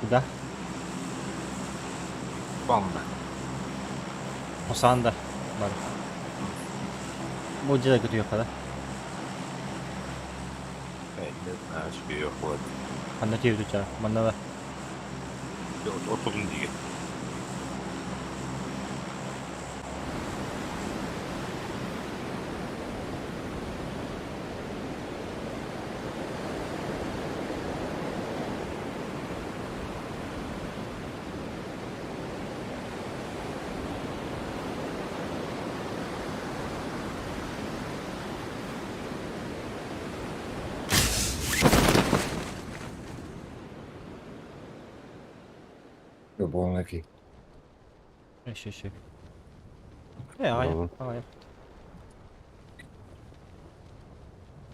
Куда? Банна. Осанда. Бар. Бу дьэ көтүөххэ да. Не знаю, вот. Ханна тиэрдүчэ. Манна да. Отурун диге. Любовники. Еще, еще. Ага, ага.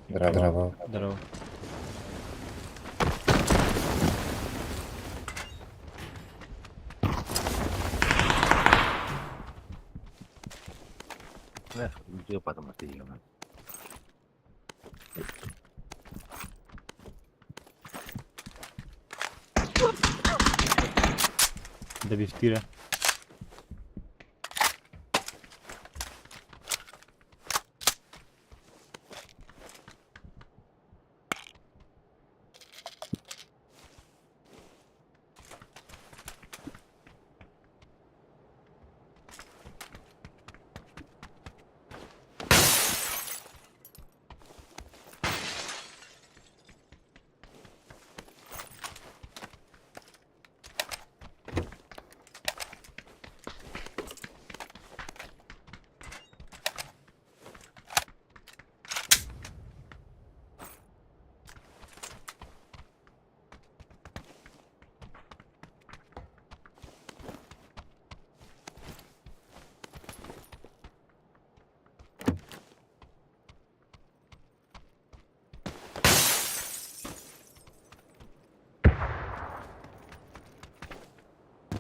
Здорово. Здорово. Эх, потом ты Добивтира.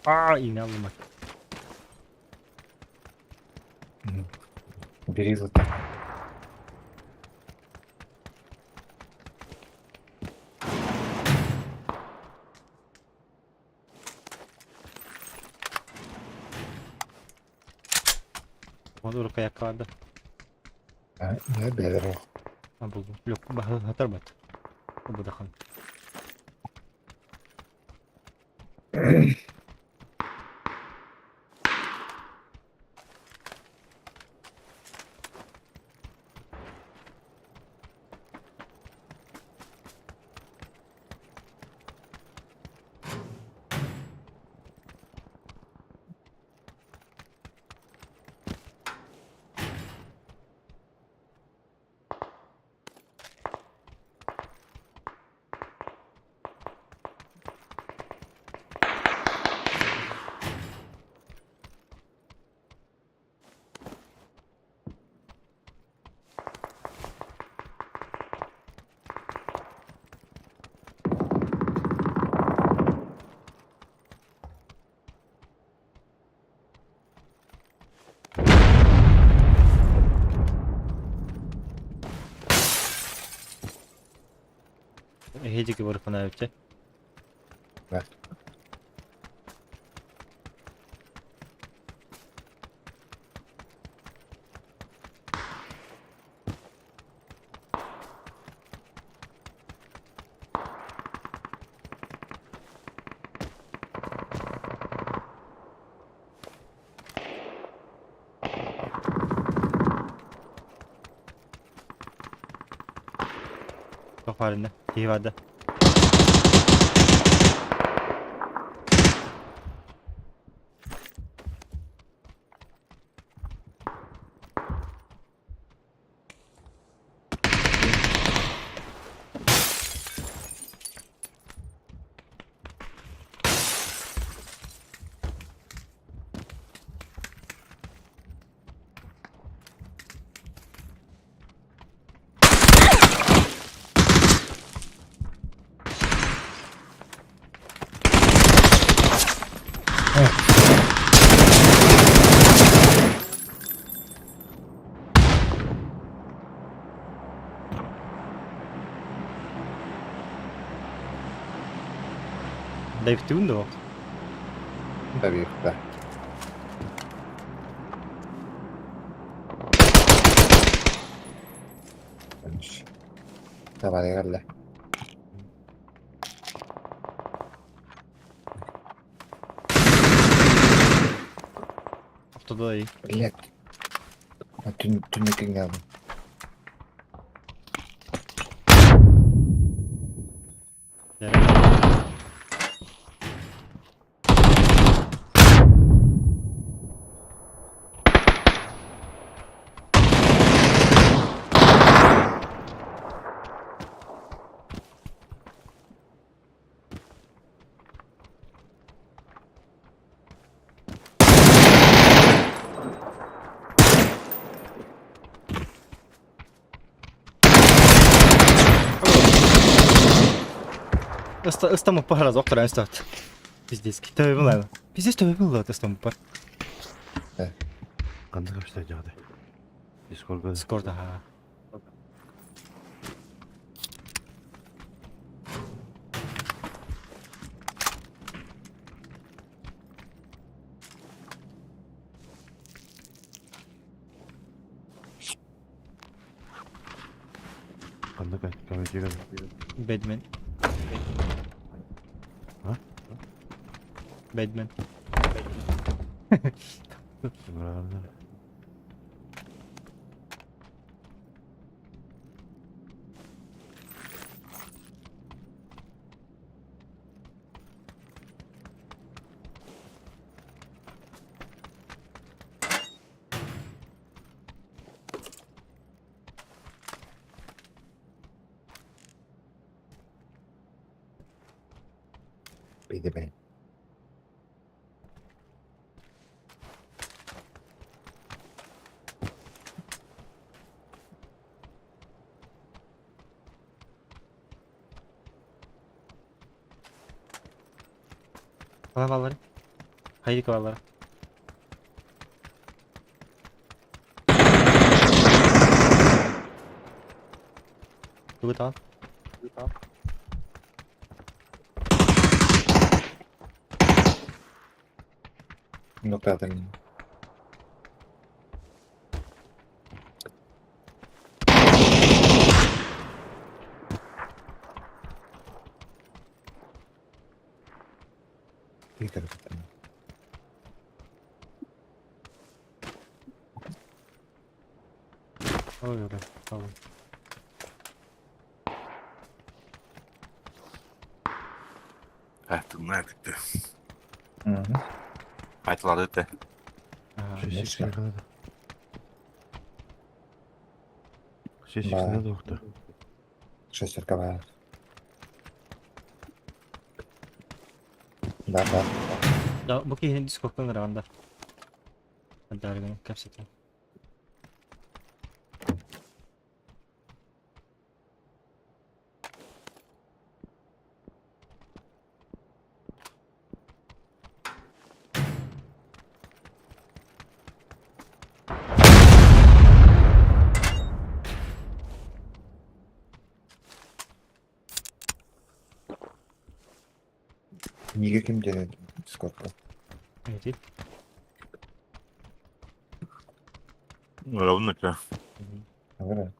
Аа, иҥнэ аллым. Бери золото. Оны урукка барда. Не бэдэр. Булдум. Лөк хатарбат. Будахан. Эһиги барыппына эбитэ. Туох баар иннэ? Киһи баар да? Дэйвтүүн дуо? Добивка. Давай, галля. Автодой. Блять. Түннүккэ Ыстамыппар раз октор ыстат. Пиздец. Төбөбүн ладно. Пиздец төбөбүн ладно ыстамыппар. Ханна капстай дьаҕдай? Дискордга. Дискорд аха. Ханна кай? Бэдмен. А? Бэдмен. Бейді. Ала баллары. Хайдик бааллара. Тугу таҕан? Нуктаатым. Тиитэр кыттым. Ой, ой, ой. Тымнаа кытты. Мгм. Айтылады да. Конечно. Шесть Да. надо ухта. Шестерка баар. Да, да. Да, бу киһини дискордтан ыҥыраҕын да. Дарыгын кэпсэтэн. Неге ким диэн Дискордка? Эти. Ровно это. Ага.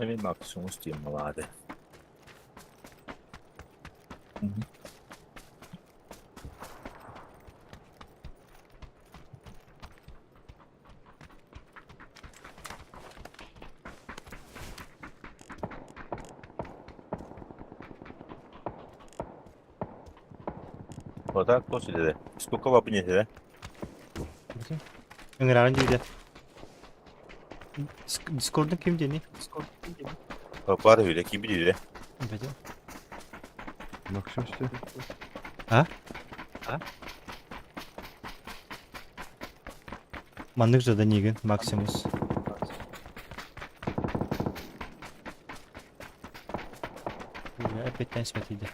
Мен максимум стим молоды. Вот так после да. Сколько вам не да? Ыҥыраҕын диде. Дискордун ким диэний? Папа öyle kim bilir. Бэдэ. Максим сте. А? Маннык жада нигин Максимус. Бля, опять сметиде.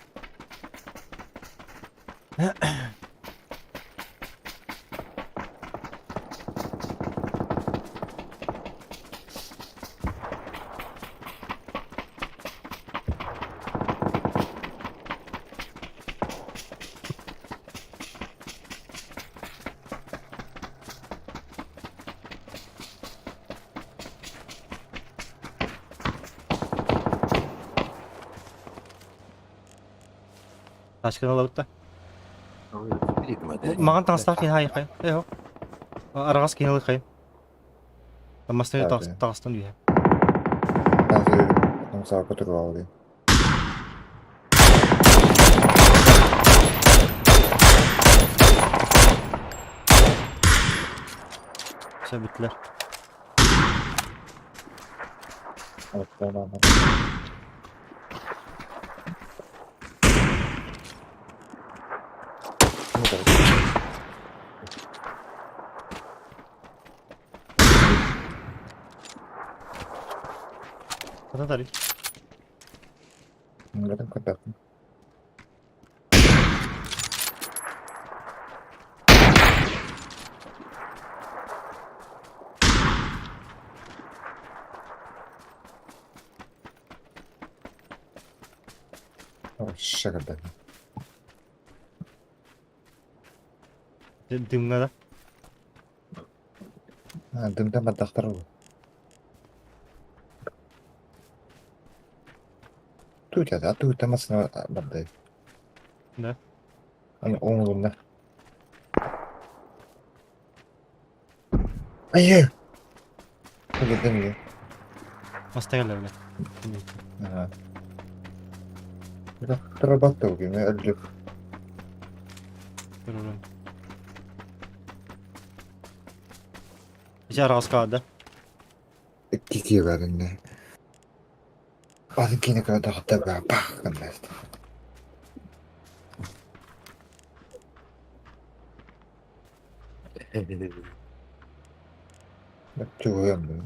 Тачканы алабыт да. Маған таҥастаах киһи хайы Эһо. Араҕас киһи ылы Мастыны Так, да. таҕыстан үйэ. Қазір мысалы көтөрүп алды. Все бүттүлэр. Алып Хата тарый. Нелерин көрбөппүн. Шагырда. Дымҥа да. Дымда маддахтар ол. Туутата, туутамасына бардай. Да. Аны оңолунна. Айы! Тугедем Мастагала бля. Ага. Отрабатывал, я өллүк. Көрөрүн. Ити араҕаска да? Икки киһи бар иннэ. Атын киинэ көрдөөхтө бах гынна. Чугуйам.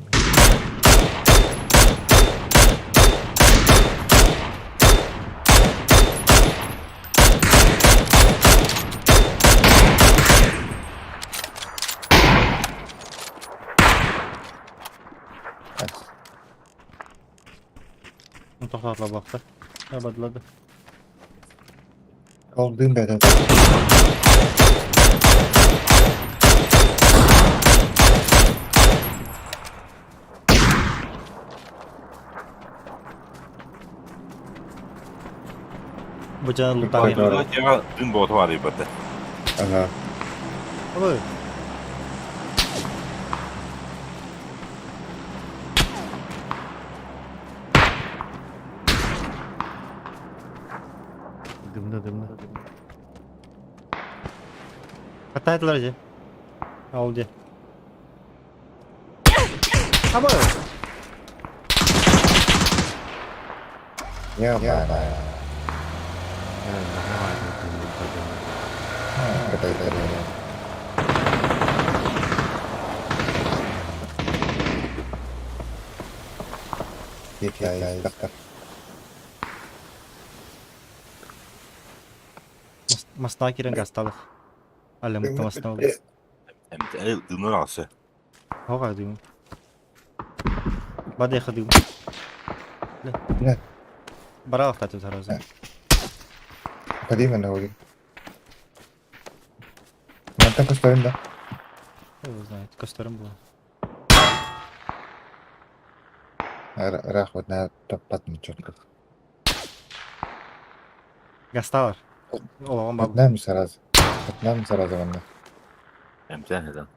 Тоқтатла бақта. Бадылады. Ол дым бәдә. Бу жана лутаҕа. Дым боҕото бар ибата. Ага. Ой. Дымна, дымна. Хатайдылар же. Ол де. Аба. Я бана. Катай. Я так. Масна кирен гасталых. Алем тамасна. Дымнар асы. Хога дым. Бадай хадым. Не. Баралах тату таразы. Ходи мен ходи. Мантан көстөрүн да. Его знает, көстөрүм было. Рахмат на таппатын четко. Гасталар. Олаган бабы. Однам сразу. Однам сразу манна. Эмтен хедан.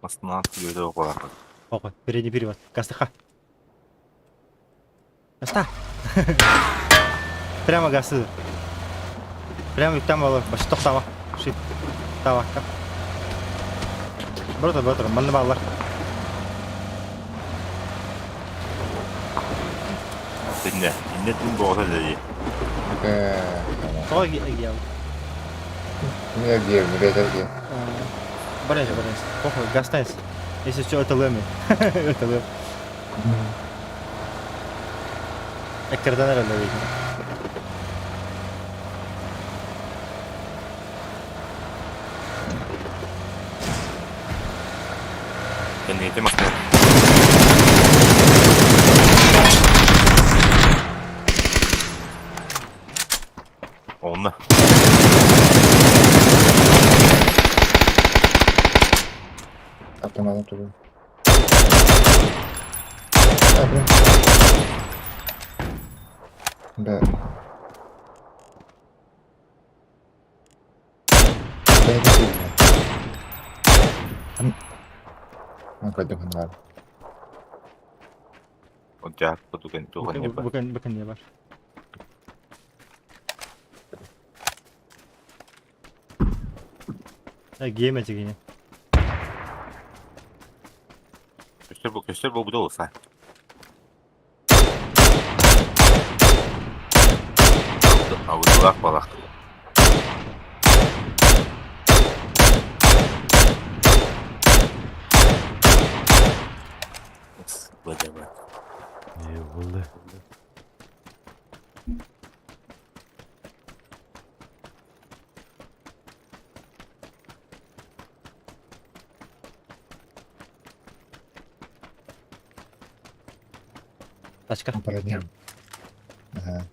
Астына өтө оқылар. Ого, передний перевод. Гастыха. Гаста. Прямо гасы. Прямо там было. Баш тоқтама. Шит. Тава. Брото, брото, манны баллар. Инне, инне дым боҕото дии. Тоға гел. Не где, не беда где. Бареньше, бареньше. Похуй, гастайся. Если что, это лэми. Это лэм. Эккерден herhalde видно. Кэнниити мастына. Онна. Автомат тугу. Да. Да, это видно. Ну, пойдем на. Онча тукен тухан Бөкөн еба. бөкөн бөкөн не бар. Гейм этигине. Көстөр бу көстөр бу бу болса. Ауылақ балақ. Бадама. Не болды. Тачка. Броня. Ага.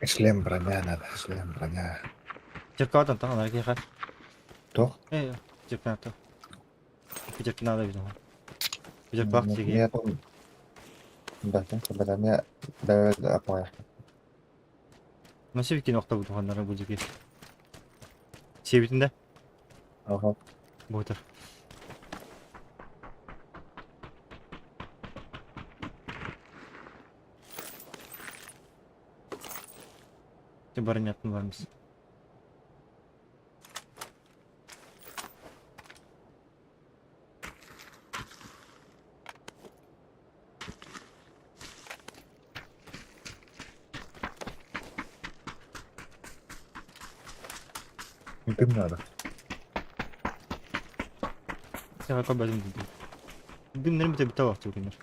Шлем броня надо, шлем броня. Черкадан там ана кеха. Тох? Э, черкана то. Черкана да видно. Черкак Ну, тиги. Я там. Бэтэ эмиэ бэйэ аппаҕайах. Nasıl bir nokta buldum onlara bu gibi. Sebitinde Оһо. budur. Барынятын varmış. Дым надо. Sen kabul edin. Дымнарын бите бите вакыт күннер.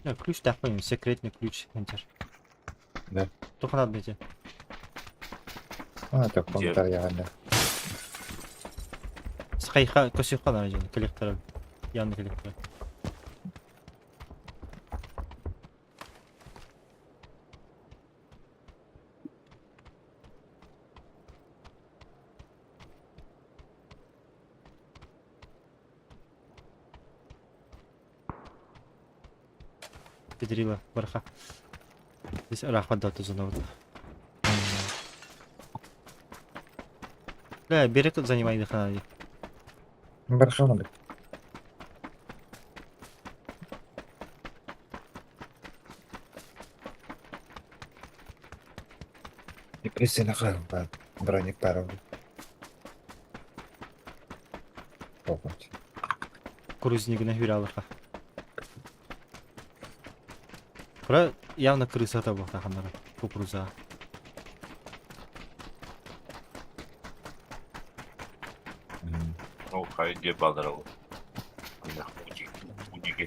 Я ключ таппайм, секретный ключ хантер. Да. Только надо найти. А, так комментарий. Сқайха көсүйқа ана жерде коллектор. Янды коллектор. Педрила, барха. Здесь рахмат даты зона. Бля, берег занимай дыхание. Бархамады. Депрессияны бар. Броник бар. Болмайды. Круизнигіне хүрі алырға. Бұра явно крыса та бұқта қандары. Кукуруза. Ну, хайге балдырыл. Удиге.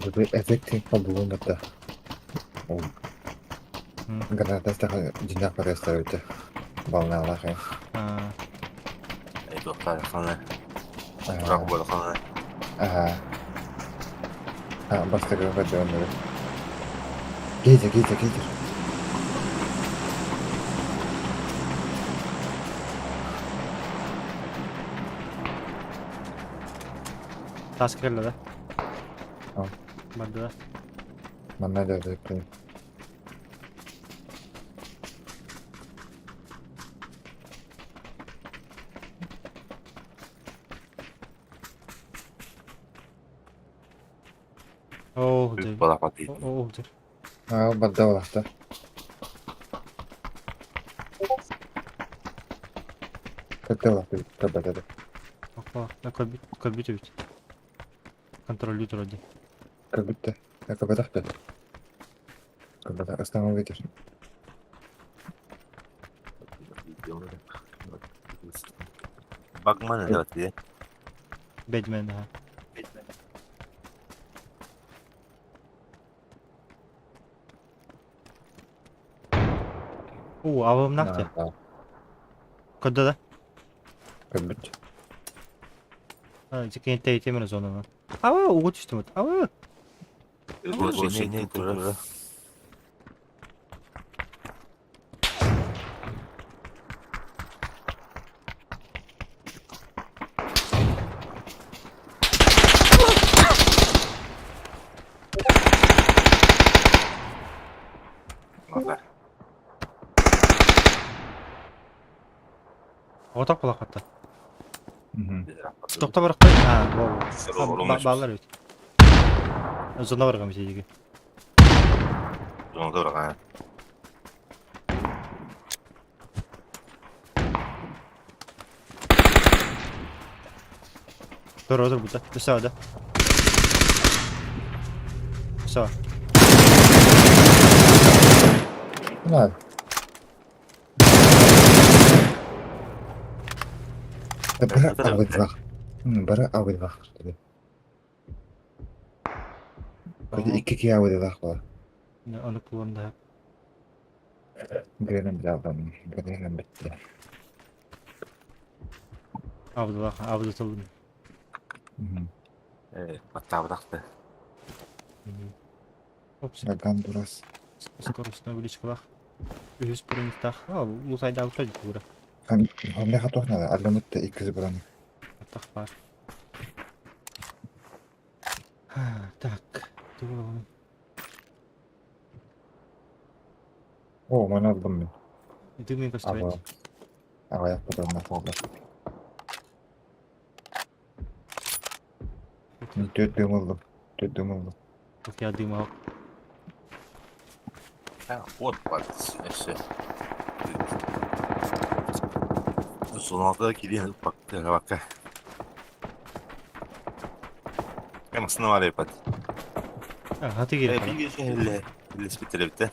Бұл эффекті болуын да. Ол. Граната жинақ бар өте. Бална алақы. Тоқтар қаны. Тұрақ болды қаны. Ага. А, бастығы өндірі. Гейзер, гейзер, гейзер. Тас кірелі да? Ал. Барды да. Манна да да. О, Үп дыр. балапат дейді. О, дыр. А, барды олақта. Көтте олақты, көбәді. Опа, көбіт өбіт. Контроль вроде. Көбітті. Көбәді ақты. Көбәді, астаңы ветер. Багман это дейді. Бэдмен, ага. О, авым нақты. Көдді да? Көбіт. А, жеке темір зонаны. Ава, уғы түштім. Ава. Не, не, Отақ құлақ атты. Тоқта барақ қой. А, балалар өт. Зона барған бізге. Зонада барған. Dur dur burada. Üstü да. Üstü. Ладно. Бара абыдвах. Бара абыдвах. Бара икки ки абыдвах бар. Аны kullandı. Гренем жалдым. Гренем бітті. Абдуллах, Абдулла. Баттаабатахты. Опс, Гандурас. скоростной увеличкалах. Үһүс бронниктаах. А, лутайдаабыта дии Хамля хатох надо. Арламытта иккизи броник. Атах баар. Так, тугу О, маны алдым мин. Ити мин көстүбэт. Аҕа. Аҕыйах патроннаах буолла. Мин төрт дым ыллым. Төрт дым ыллым. Окей, дыма. Вот өссө. Сонaltıda кириэн бакка. Эмасына бар епат. Хаты киирэ. Биир киһи иллэспиттеребитэ.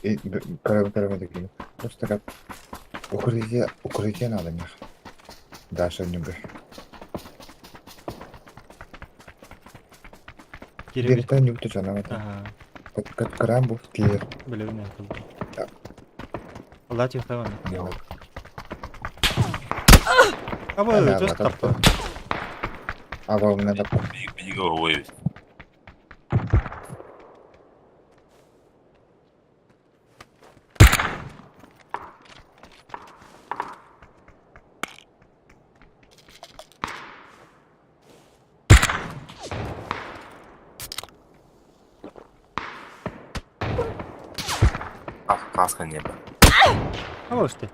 Көрөбүн көрөбүн дегин. Просто как укрытие, укрытие надо мне. Даша нюга. Киирэ. Биртен нюгту жана это. Как крамбу киир. Билэбин Алла тихо. Аба, өтөс тапты. Аба, у меня тапты. Биги ой. Каска не было. А вот ты.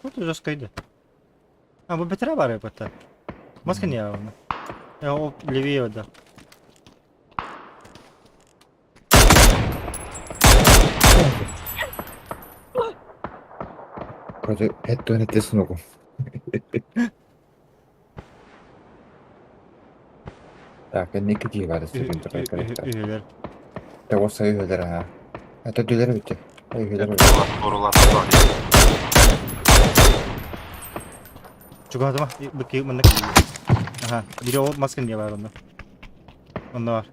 Вот уже жестко А, бу бетре бар это. Маска не явно. Я оп, левее да. Короче, это не ты сногу. Так, не киди бар истеген тұр. Так, осы үйелер, ага. Это дүлер бітті. Үйелер бітті. Чугадыма, быки мында. Ага, бири ол маска не бар онда. Онда бар.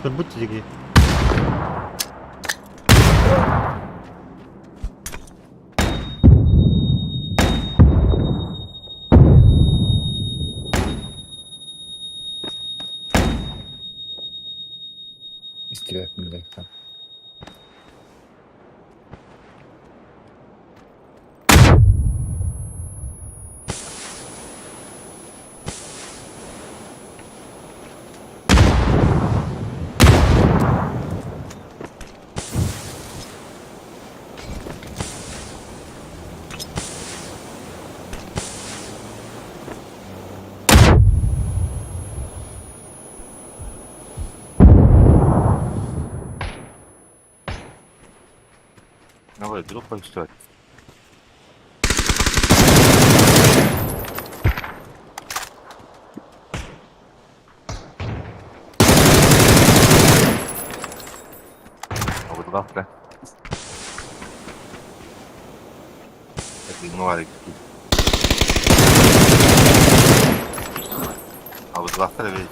Турбут диги. Истебеппин диэхтэн. Давай, друг почитать. А вот завтра. Это ну, А вот завтра ведь.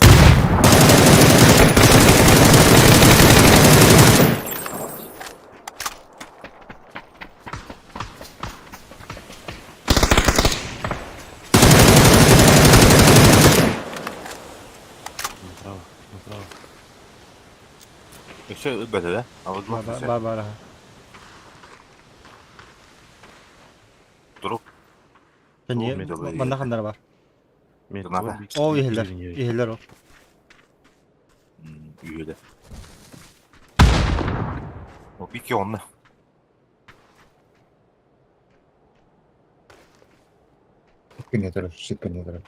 Направо, направо. Еще это, да? А вот Ба ба ба. Друг. Не, манна хандар бар. О, иһэллэр. Иһэллэр ол. Үйеле. О, бики онна. Шипкин турар, шипкин турар.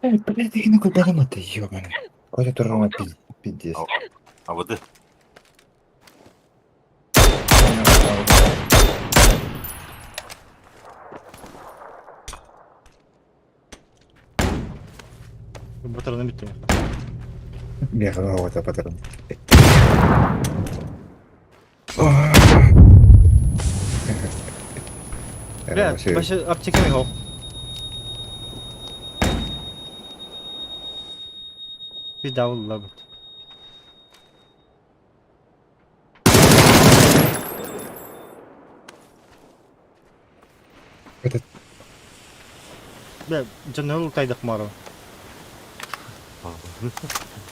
Эй, блядь, игини кулбагым аты, ёбаный. Коля турар пиздец. А вот да. Батараны бүттүм. Миэхэ оҕото батарым. Бля, вообще аптека михо. Bir davul la bu. Этот Бля, дьоннор тайдах маро.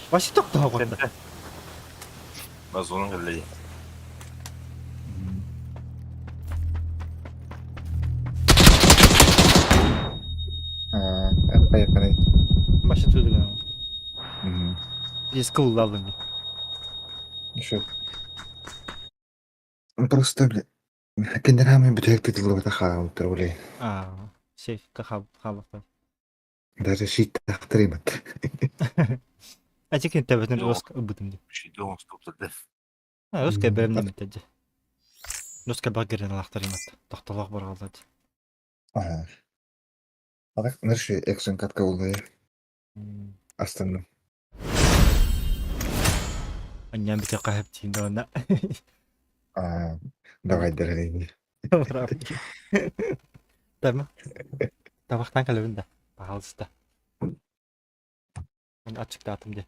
Вообще тохтоо Базонун кэллэ. Поехали. Вообще тудыган. Есть куллалын. Еще. Просто, бля, киндерами бүтәк титулы хаалыттар үле. Аа, сейф хабахта. Даже щит тахтырымат. А тикин табатын руск бутым ди. Шидон стоптады. А, русская бәрімнен бітеді. Русская багерин алақтарымат. Тоқталақ бар қалады. Ага. А так, ныршы экшен катка болды. Астынным. Аннан бите қахып тиінде оны. А, давай дәрәйін. Тама. Табақтан кәлібін да. Пожалуйста. Мен ачык атым де.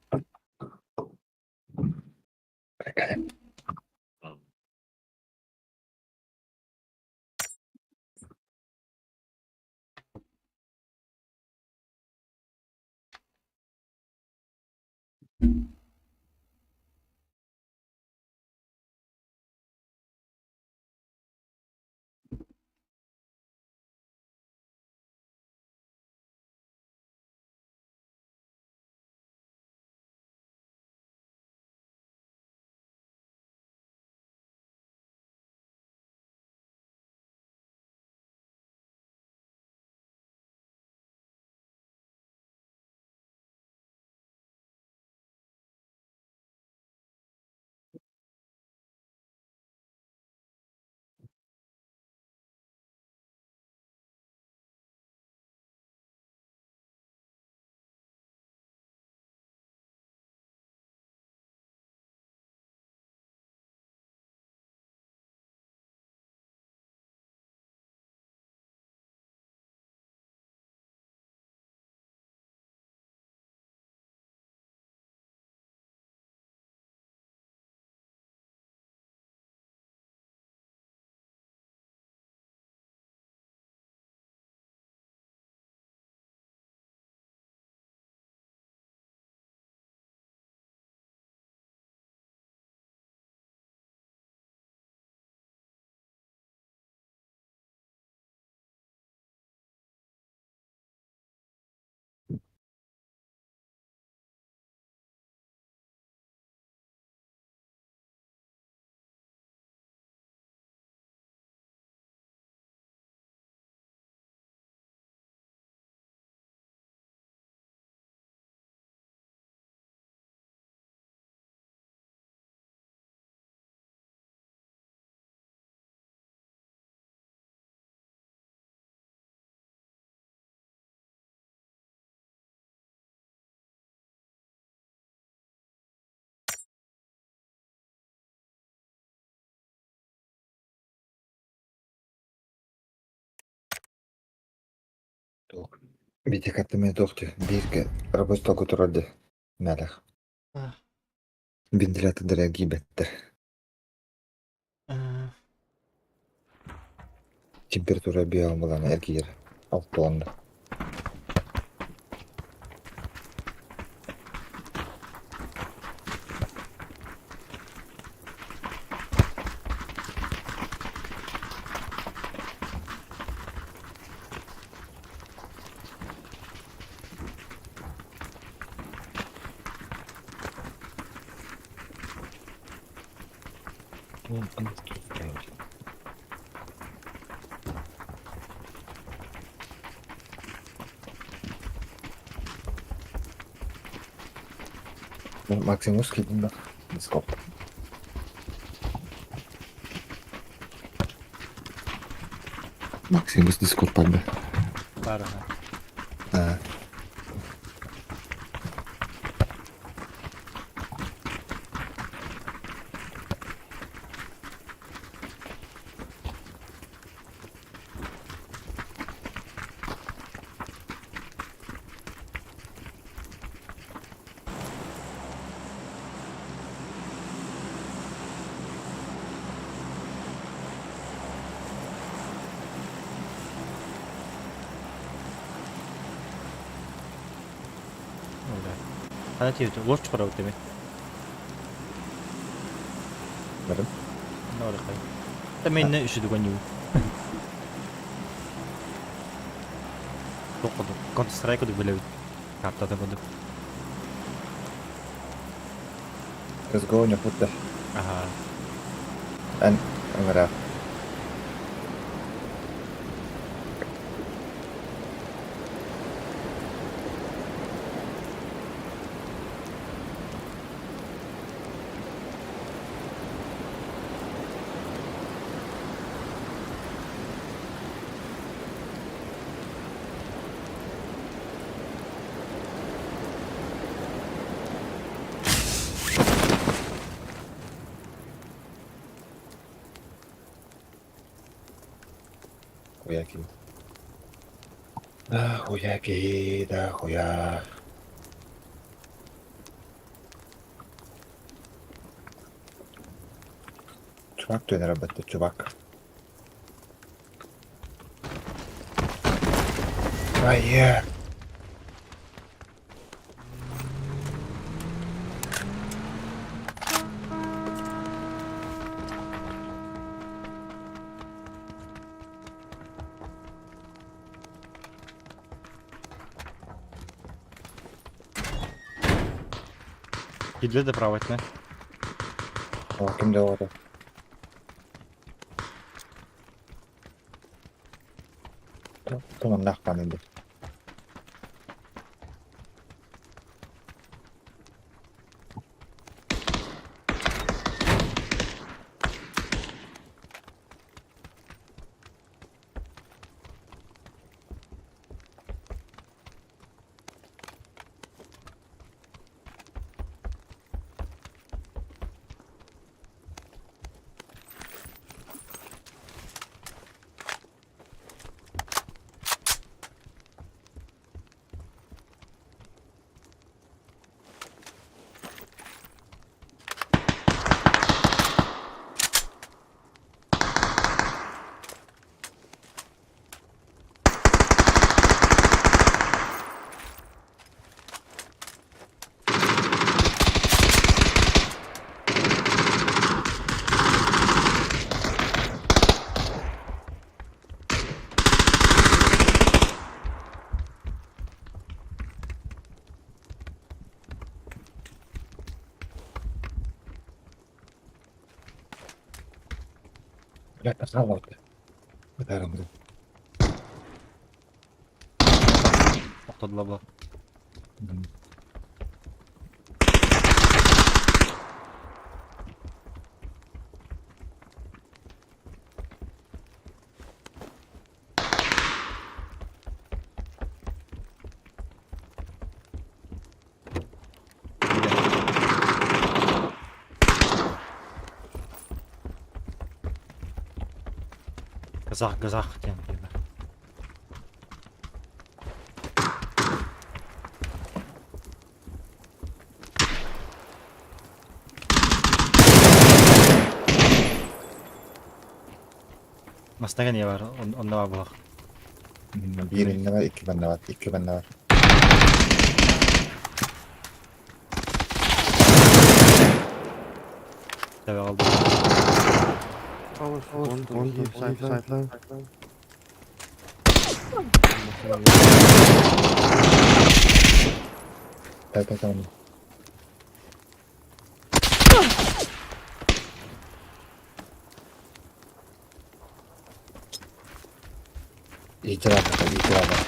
Бите каттымен тоқты. Бирге рабочий столга турарды. Мәләх. Вентилятордара гибеттер. Температура биалмалана эргиер. Алтуанды. Максимус кидин Дискорд. Максимус Дискорд панда. Бар. А. Хана тиийбит лорч барабыт эми. Барым. Норыкай. Та менне үшүдүгөн юу. Токоду. Counter Strike кудук билебит. Картата кудук. CSGO не хутта. Аха. Эн ыҥыра. Хуяки. Да хуяки, да хуя. Чувак той работает, чувак. Ай, Кидле да правотне. О, ким да оҕото? Туманнаах баан инде. Бля, пожалуйста. Ударом. Охтодла Казах, казах диэн диэбэ. Мастага не бар, онно бар булах. Биир иннэ бар, икки манна бар, икки манна бар. Тэбэ алды. One, two, side, side. Так, так, так. Иһирдьэ баар, иһирдьэ баар.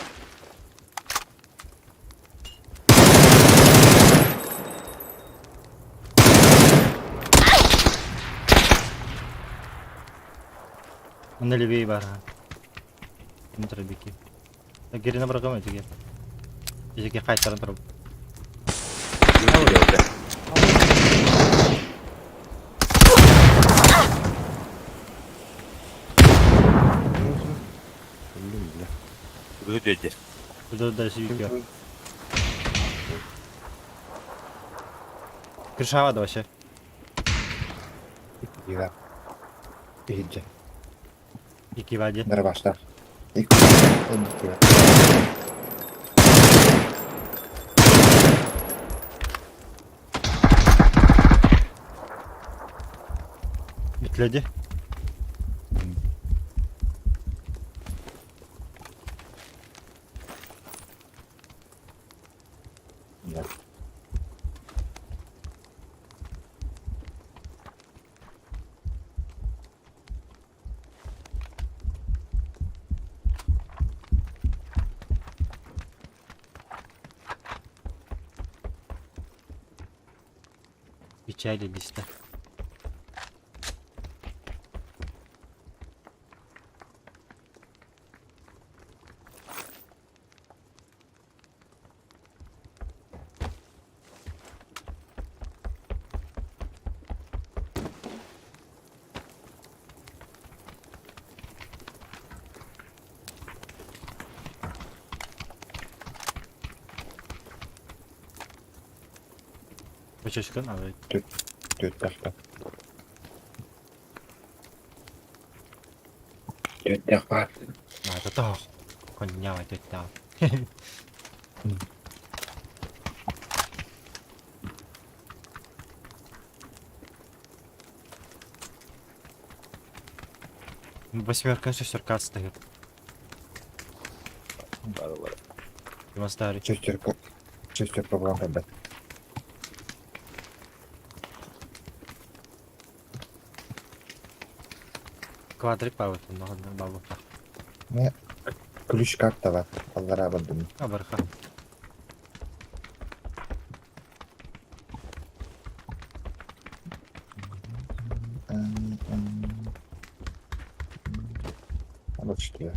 Онно левее бар. Внутри бики. Герина баргам этиге. Эжеке кайтаран турап. Бүгү деді. Burada дальше бики. Крышава да вообще. Иһирдьэ. Иһирдьэ. Ики вади. Нарбаштар. Икки. Икки. Бүтледи. Печали листа. Бачачкан алы. Түттахта. Түттах А, это Коня, это Восьмерка, шестерка стоит. Барылар. Мастари. Шестерка. Шестерка буолан кэлбэт. Квадрик павыт, много бабу. Не, ключ карта бар. Аллара бардым. А, барха. Вот что я.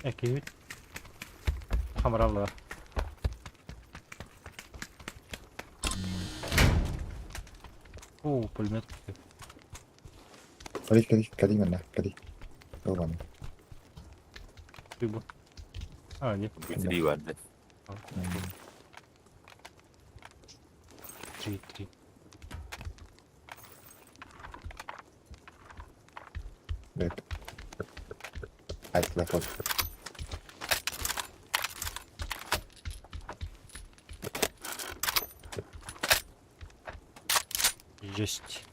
Экибит. Хамралла. О, пулемет. Кали, кали, кали манна, кали. Ол манна. Рыбу. А, нет. Бүтүрүү бар. Три, три. Бэт. Айтла кот. Есть.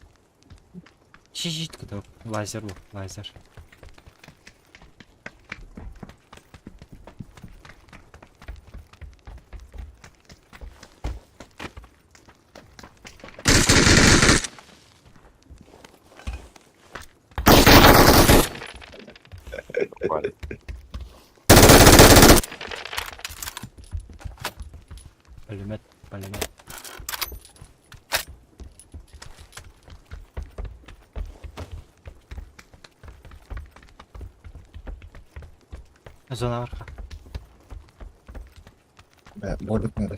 Чижит, когда лазер был, лазер. Бар. Пулемет, пулемет. Зона арха. Болик надо.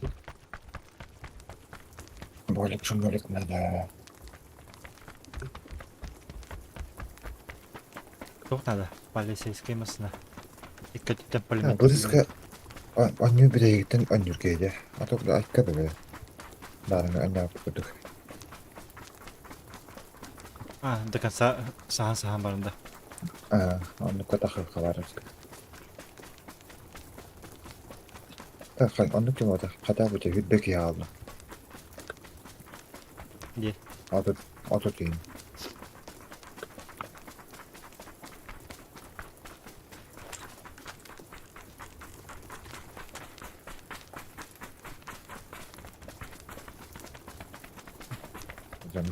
Болик, шумолик надо. Кто надо? Полицейская машина. Икки пулемет. Близко. Анню бирэйгиттэн аннюркейде. А то айка да бе. Дарың анна кудук. А, до конца сахан-сахан барында. А, онну катахы хабар. Та хай онну ким ота хата бу те хүддө ки алды. Где? Аты аты тиин. Жан.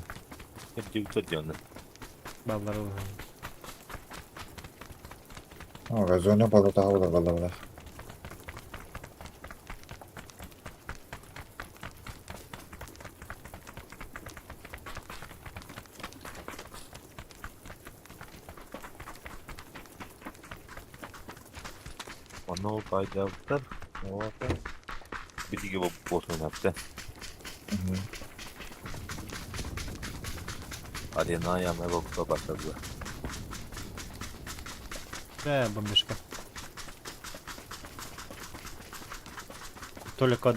Бүтүрүү Баллар ол. Ага, зона балата олар балалар. Ону пайдабыттар. Ота. Битиге болсун апты. Арена яма бокта баштады. Э, бомбежка. Толик код.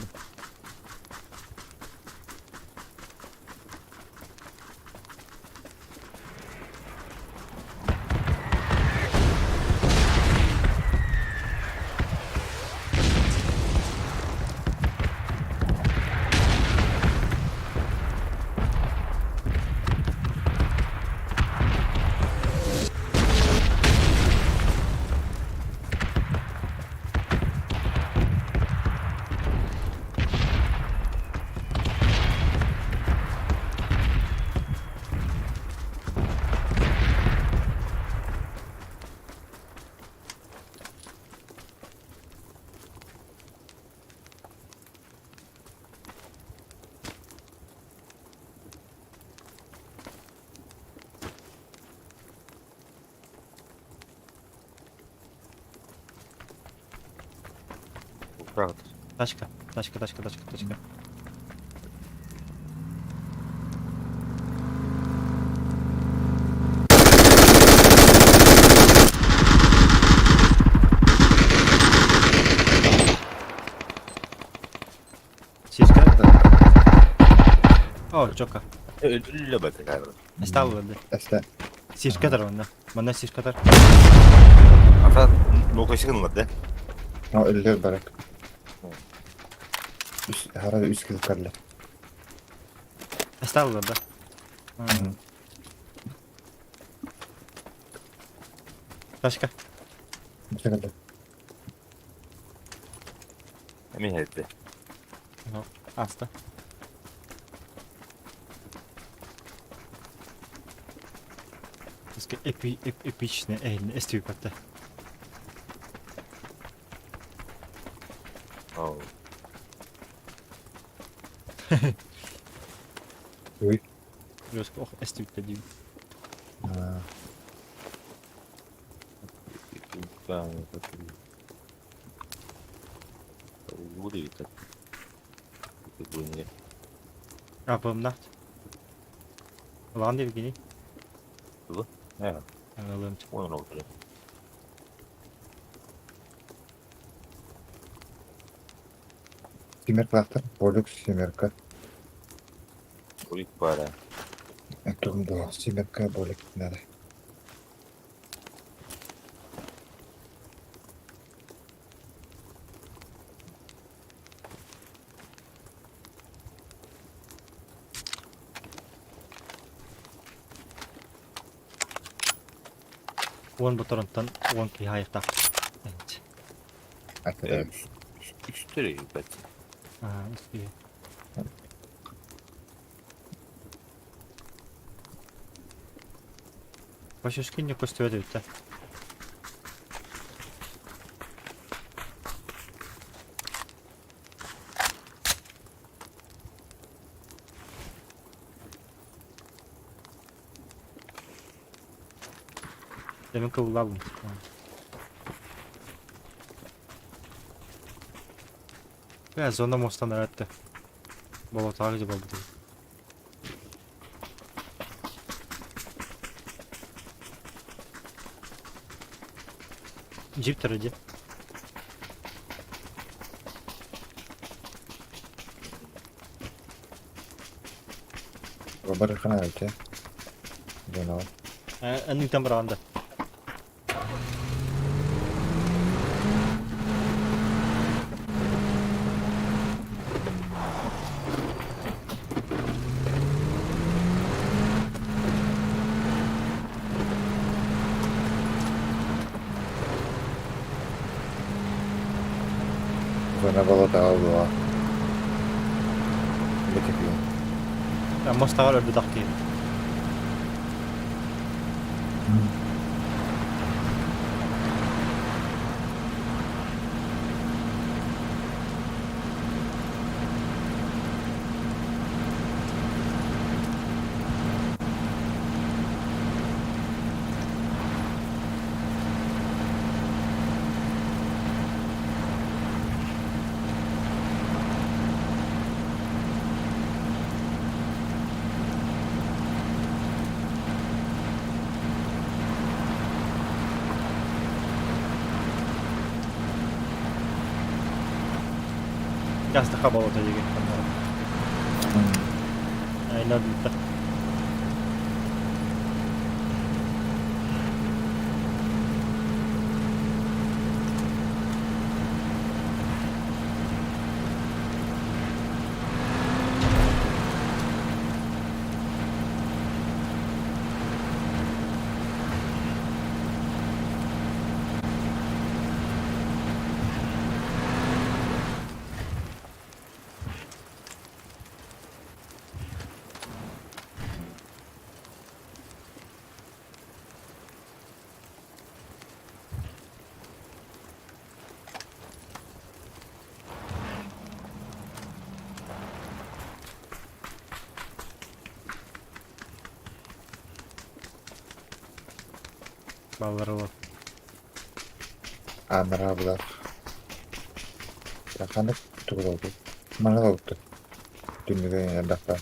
Тачка, тачка, тачка, тачка, тачка. Сиська. О, Джока. Стал Эстэ. Сишка тар онно. Манна сишка тар. Ата нокайсыгын да? Но өллөр барак. Үс хара үс кил калла. Стал да. Ташка. Калла. Эмин хэтте. Аста. Эпи, эпи, эпичный, эй, эстүү Оо. Ой. Жестко, ох, эстүү дии. А, Лан Евгений. Э, Алым. он oldu. Семерка Болюк семерка. Болик пара. Турун семерка болик надо. Уон буторонтон уон киһи айыктаах. Үстері бәт. Аа, үс Башышкин көстүбөт эбит да. Demin кыллабын. Бә, зона мостан әретті. Бола тағы деп болды. Джип тұр, Бар хана өте. Зона. Әнің там барғанда. Зона болота алуа. Бетеки. Мостаҕар өлбүтэх киһи. Ястыха болота деген. Айна бүттэ. Баллар олар. Амра булар. Ханнык тугу Манна олорбуттар. Түннүгэ элбэххэ.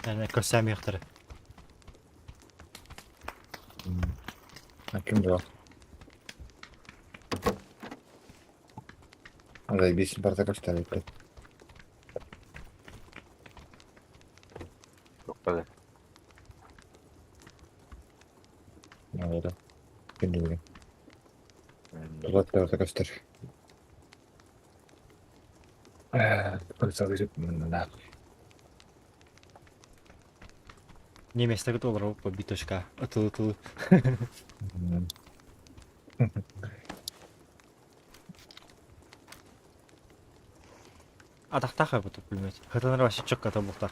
Yani göstermeyecekleri. Ким дуо? Заебись, барда көстөр эбит. Тохтоо. Наверное. Күндүгүн. Тулат барда көстөр. Не место олорор по биточка. Атылы тылы. Атахтаха бу пулемет. Хатанар вообще чокка тобухта.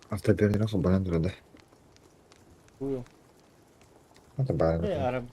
Автобернер холбанан турда. Хуй. Это бар. Араб.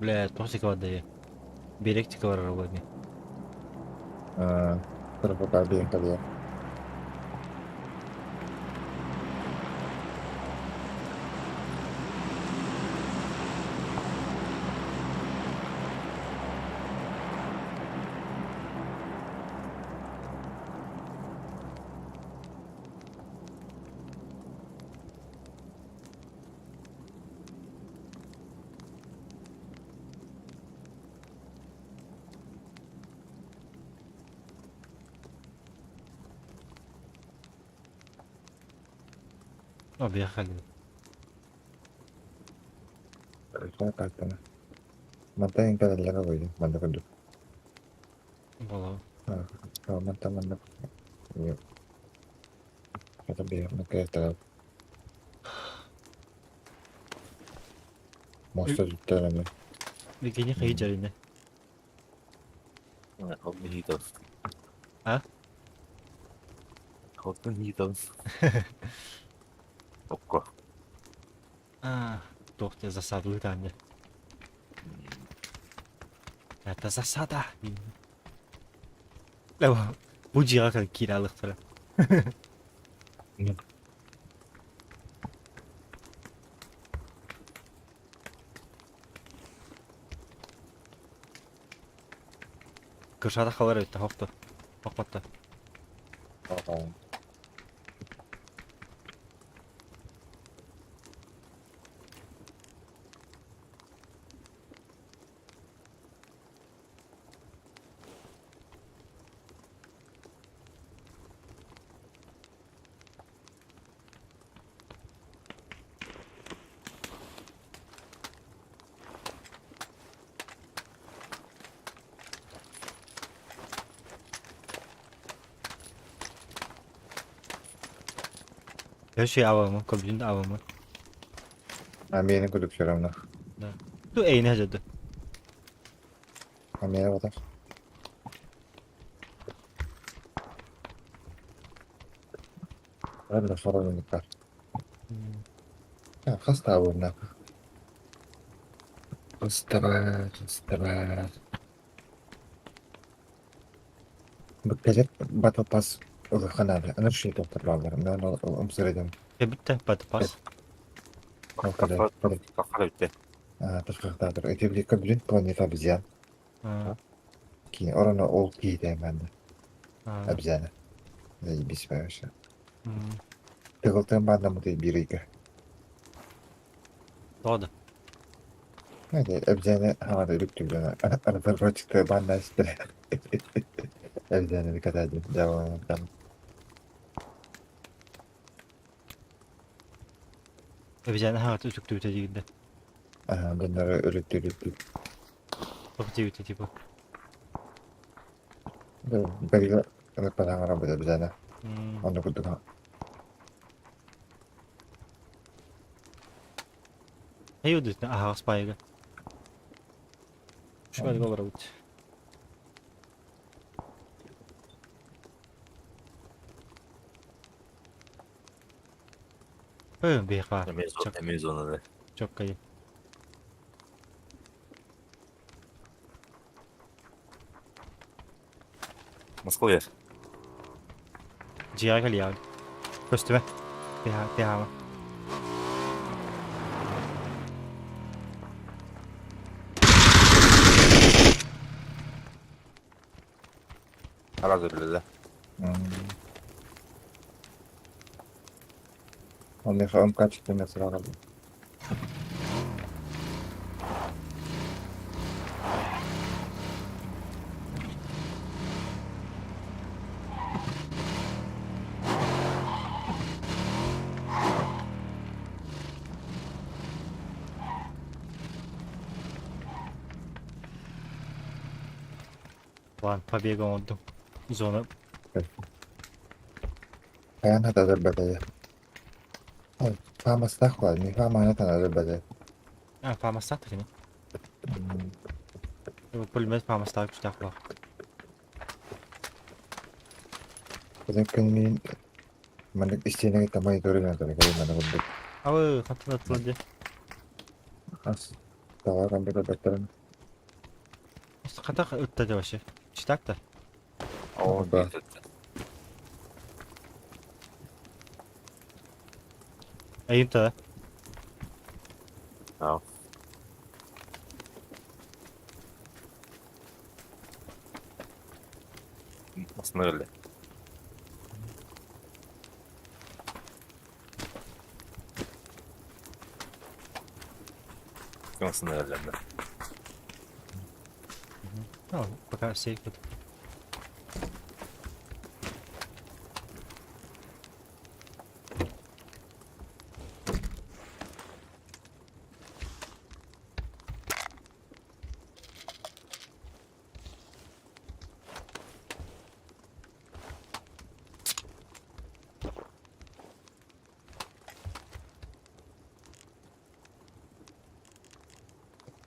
Бля, тосик воды. Берегте говорили. Пропаганда калия. Объехали. Картана. Мантан калаллара бойду. Манна курдук. Было. Мантан манна. Это бе, макета. Моста туттарами. Викини хайджарина. Хотун хитон. А? Хотун хитон. Окко. А, тохте засаду там. Это засада. Лево, бу дьиэҕэ киирэ Кыршата халар өттө, хопто. Хоппатта. Ага. Еще авамы, көбүн авамы. А миэнэ курдук все равно. Да. Ту эйне жады. А миэнэ батар. Ладно, форумникар. Хас таабырна. Хас табар. Буккэлэт Battle Pass ылыахха наада. Аны ши доктор бааллар. Мен умсырыдым. Бүттэ Battle Pass. Кахара бүттэ. Ташкахтаатыр. Эти биликка билин планета обезьян. Ки орона ол киитэ манна. Обезьяна. Заебись вообще. Тыгылтын баанда мутай бирийгэ. Тода. Обезьяна хамада үлүктүгүнэ. Разработчикты баанда истere. Обезьяна катады. Жабан. Обезьяна хагат үтүктүбүтэ дигидде. Ага, bunları үлүктү үлүктү. Токтибүтэ типа. Бэрилэ ыныкпатаҥара бу обезьяна. Онно курдук Аюдутна аһаҕас паайга. Шмальга олоробут. Биһиэхэ Эмиэ зонада. чоккай. Москва ер. Дьиэҕэ кэлиэҕин. Көстүмэ. Тиһаама. Аразы билэлэ. Онныха МК-14 сыраҕа План побега оҥордум. Зона Хайаан хататар бэтэ. Фамастаах буолар, мин фамааны танарар бэтэ. А, фамастаах да кини. Пулемет фамастаах күстээх буолар. Күн мин маннык истиэнэгэ тамай көрүнэн көрө маны курдук. Абы, хантан аттылар дии. Ас таҕа камбы көрбөттөрүн. Хатах ытта дии вообще. Читак да. Оо, Да. Айым та. Аа. Масына өллө. Масына өллө. Ну, пока сейф тут.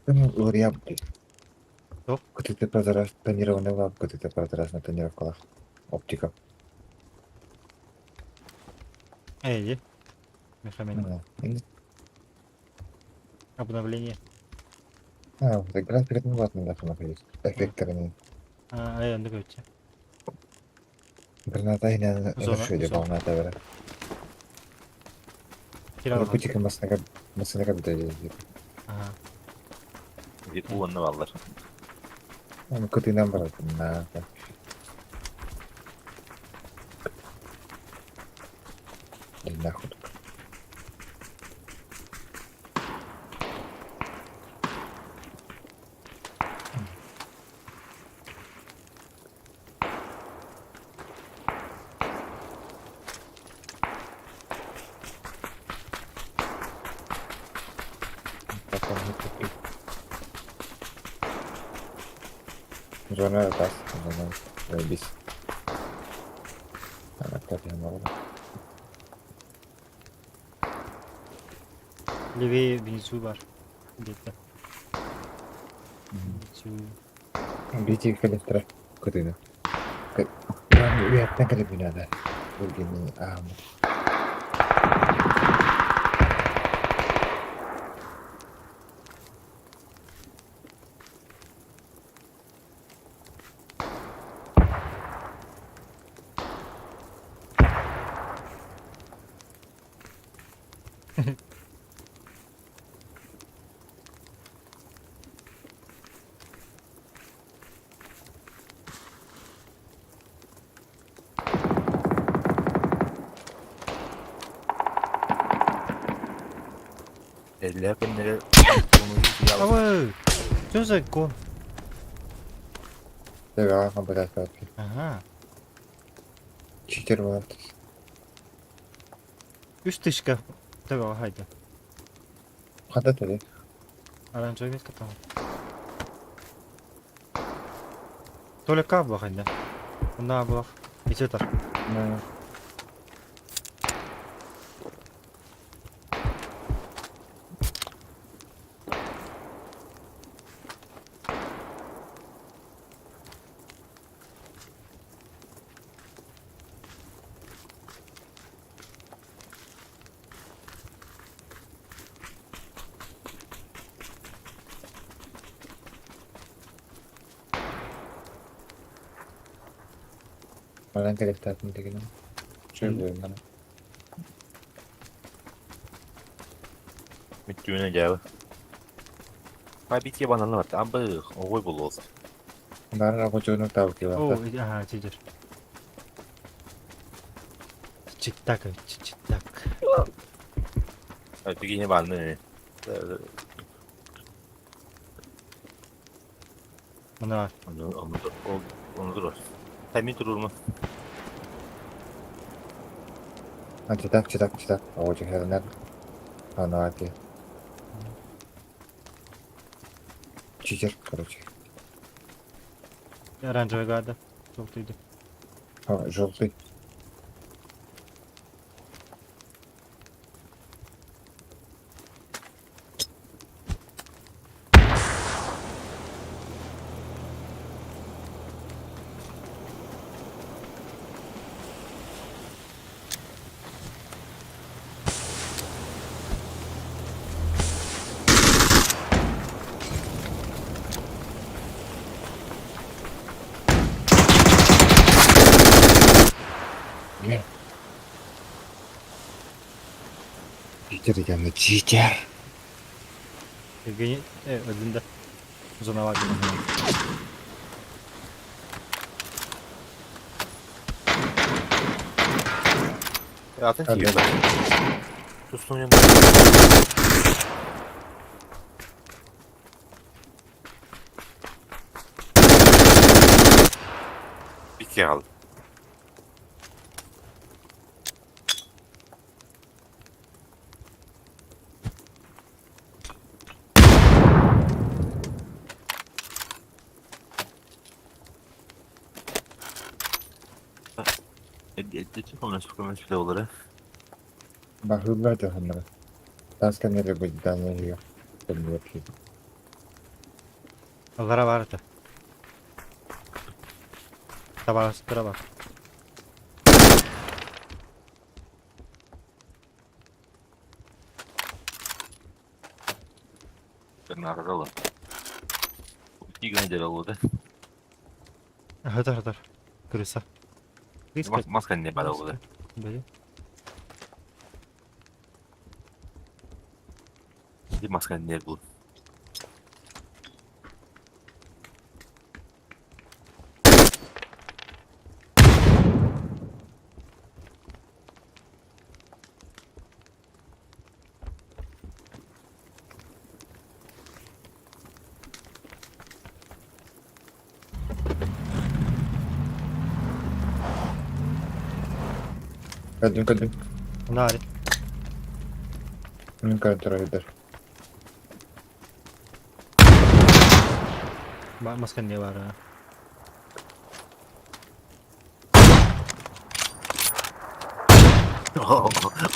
Ырыа Туох? Көтүтэ прозрачно тонированный лап, көтүтэ прозрачно тонировкалаах оптика. Эй, Мехамен. Обновление. А, вот график ну ладно, нахуй находить. Эффекторный. А, эй, онда көтче. Граната иһинэн Зона, ыныршыйды зона. балната бара. Киралла. Рукутика масынака масынака бүтэ. Ага. Бит уонна баллар. Аны кытынан барат. На. Нахуй. Зона тас, зона заебись. Ана копия мало. Левее внизу бар. Где-то. Внизу. Бити кэлэттэрэ кытыны. Үөттэн кэлэбин ада. Бургини аамы. Эллээх күннэри Ой, что за гон? Тэбэҕэ хабыраатаат. Ага. Читер буолар. Үс тысячка. Төбөҕө хайда. Хата тэри. Оранжевый метка там. Толика буолах иннэ. Оннаа буолах. Ичи тар. Манан кэлэхтээтин дэгинэн. Чүл буолан. Мүттүүнэ дьаабы. А битие бананы бар. Амбы оҕой булуос. Баар агочуну О, таабыкилаата. ага, чидер. Читтак, читтак. Түгине банны. Мына Onu durur. Тайми турурму? Читак, читак, читак. Агочу хернер. Анаати. Читер, короче. Оранжевый гада. Желтый. А, желтый. Не. Читер дегенде читер. Евгений, öldündü. Зона var. Атын Hadi. тиийбэт. Тустуҥ Битие қалды. Бахылла дьаһаннара. Таска нere гуйданна Кэлбиэт. Аллара бар это. Табарастыра бар. Нарғалы. Тигін дер алуды. Хатар, хатар. Крыса. Маска не бар алуды. Били. Маска не бұл. Кадым кадым. Нари. Мен контролер. Маска не бар. а.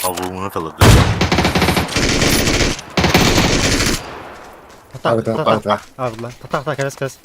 Авуына талады. Агда, агда. Агла. Так, так, кэлэс, кэлэс.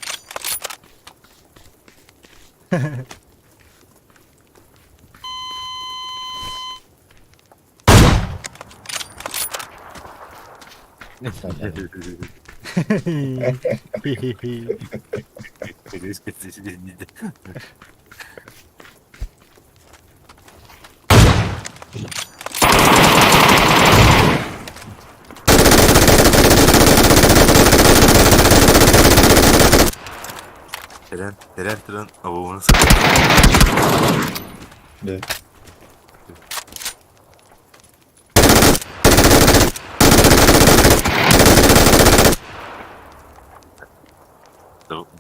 Eren, Eren Tren avamını satıyor. Ne?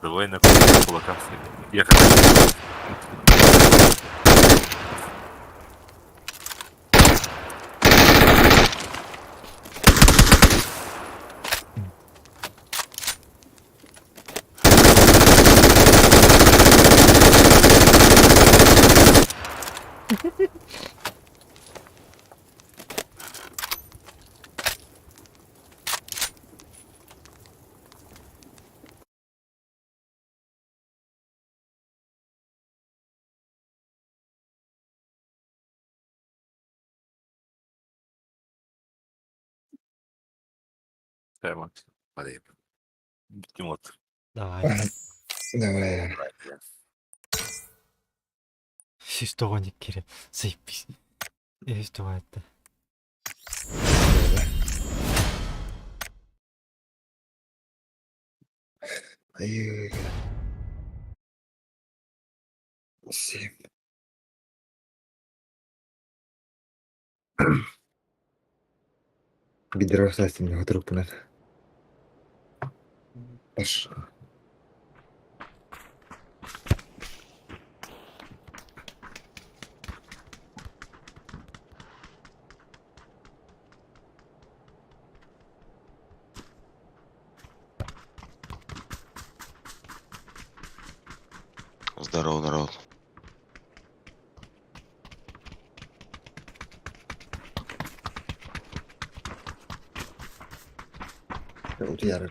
Давай на кулаках. Ехали. Tamam. Hadi. Bitti mi? Давай. Давай. Что он кире? Заебись. И что это? Ай. Семь. Бидро састин труппунан. Аш. Здорово, народ. Утуйар.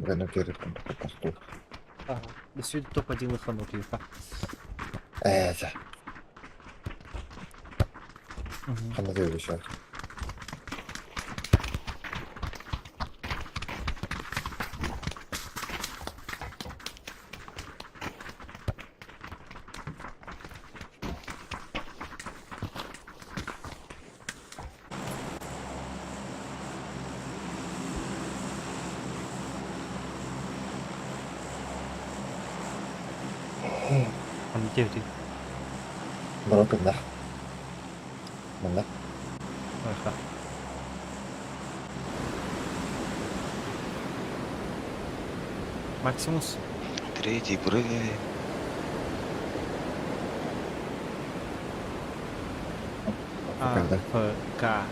Гана кереп посту. Ага. Сегодня топ-1 лоханул, типа. Это. Ханна еще. Ханна девять. Барокко да. Манна. Ага. Максимус. Третий прыгай. А, Когда? Ф, К.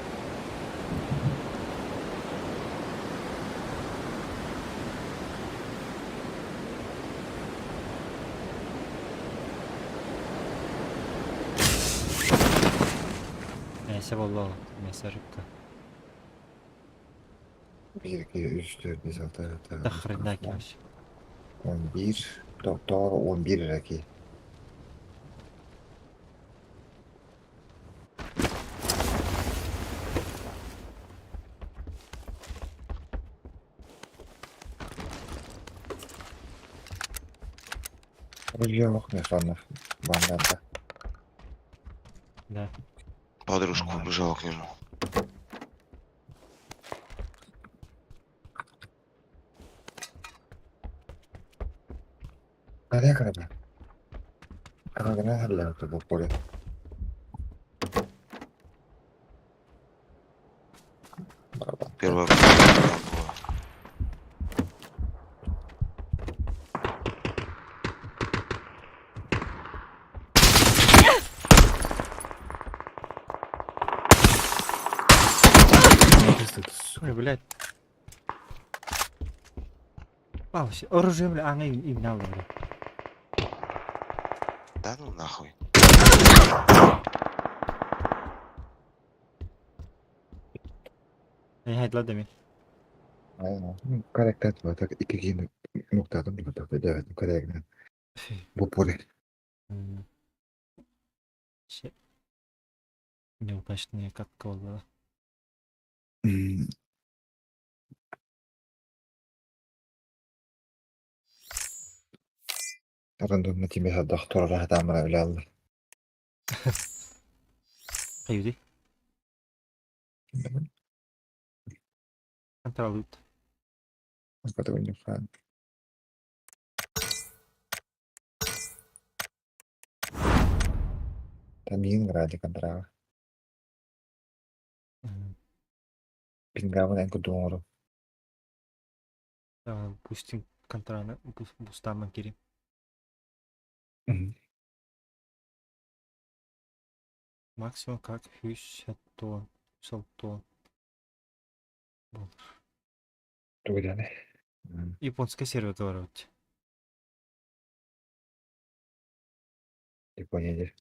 Мясо было, мясо рыбка. 1, 2, 3, 4, 5, 6, 7, Да хрена вообще. 11, Doktor 11 lagi. Yok ne sonra. Bana Да. Подружку убежала к нему. Nereye kadar? Kanka ne halde bu poli? Первая была. Ой, блядь. А, вообще, оружие, бля, а, им надо, бля. Да ну нахуй. Хайдла деми. Karakter var. İki kişi noktadan bir noktada evet karakter. Bu poli. Неудачная катка была. Рандомно тебе доктор راح تعمل ولا الله. Хайди. Контролют. También grande контрава. Пингавын эн кудуңору. Пустим контраны бустаман кири. Максимум как хющато салто. Тугуданы. Японская сервер говорят. Япония.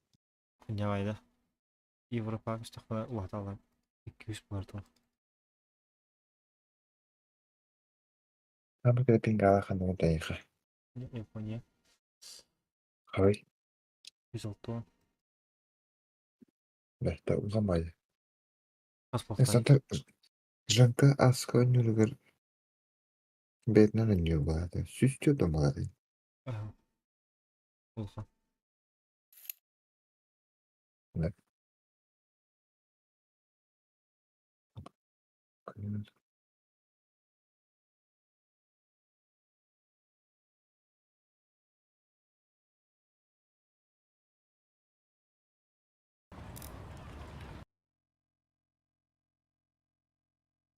Кунявайда. Европа үстөхпө улаталар. 200 болар. Там кede пингава ханны тайха. Япония. Хай. 106. Бәхтә узамай. Паспорт. Санта Жанка аска нүлгер бетнен нүл болады. Сүстө домалады. Улха. Да.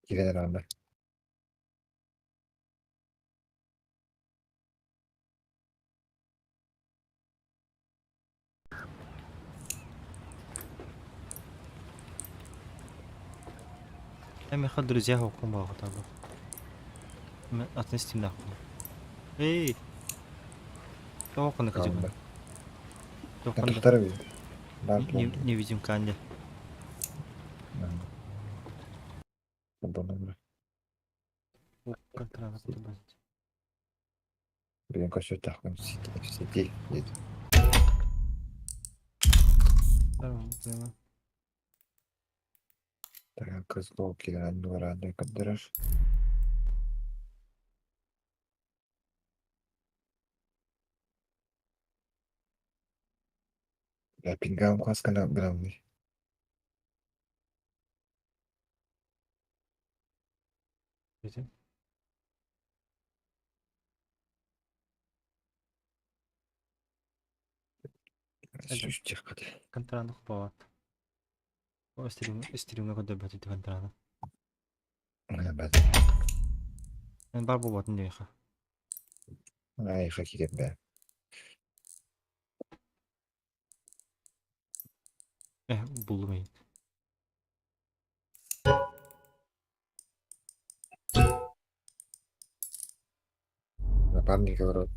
Кирен анда. Эми хад друзья хокун багы табы. Мен отнести нахуй. Эй! Тоқыны кыжыбын. Тоқыны. Тоқтар бит. Бар. Не видим канди. Блин, кошо тахкын сети. Так, кызгол килен нураны кандыраш. Я пингам каскана грамны. Контрандық болады. Стримге көдөбөт ити контраны. Мен бар болатын дейха. Ай, хакирем бә. Булду мен. Напарник говорит.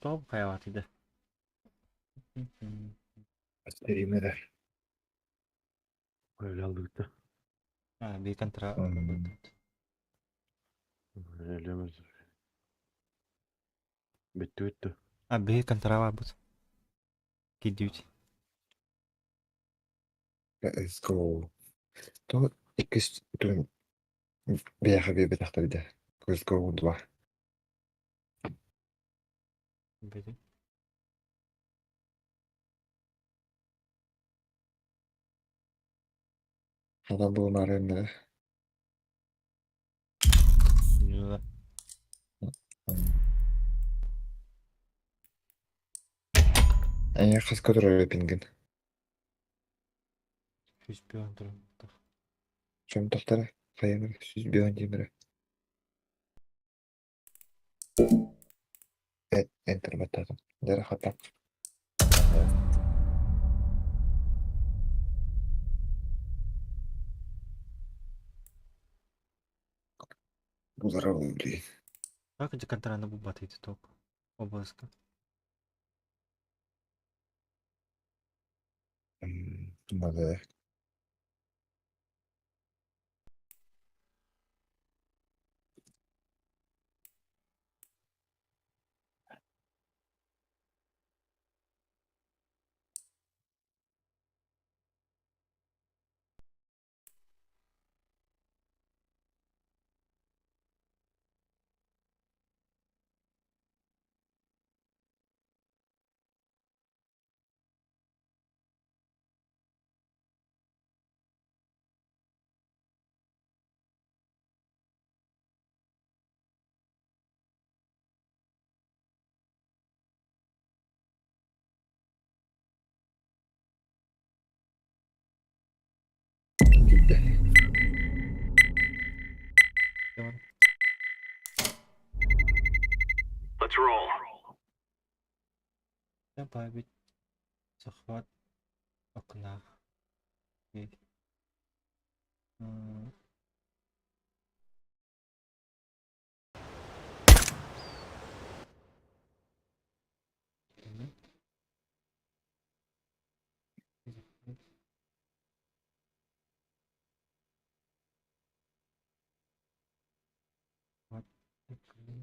Топ хайват иде. Стример. Öyle aldık da. Bir контра. Öyle Bitti bitti. Bir контра var bu. Кидють. Let's go. То иккис түн бияха бибит ахтабида. Let's go два. Беди. Адам бу марын. Ну да. Ая хас которой пинген. Жүз биондыр. Чөм тохтара. Хайымыр сүз бион димир. Enter баттадым. Дәрі хата. Бұлар блин. Как контраны булбат ити ток областка. Надо. Добавить захват окна. Окей. Захват окна.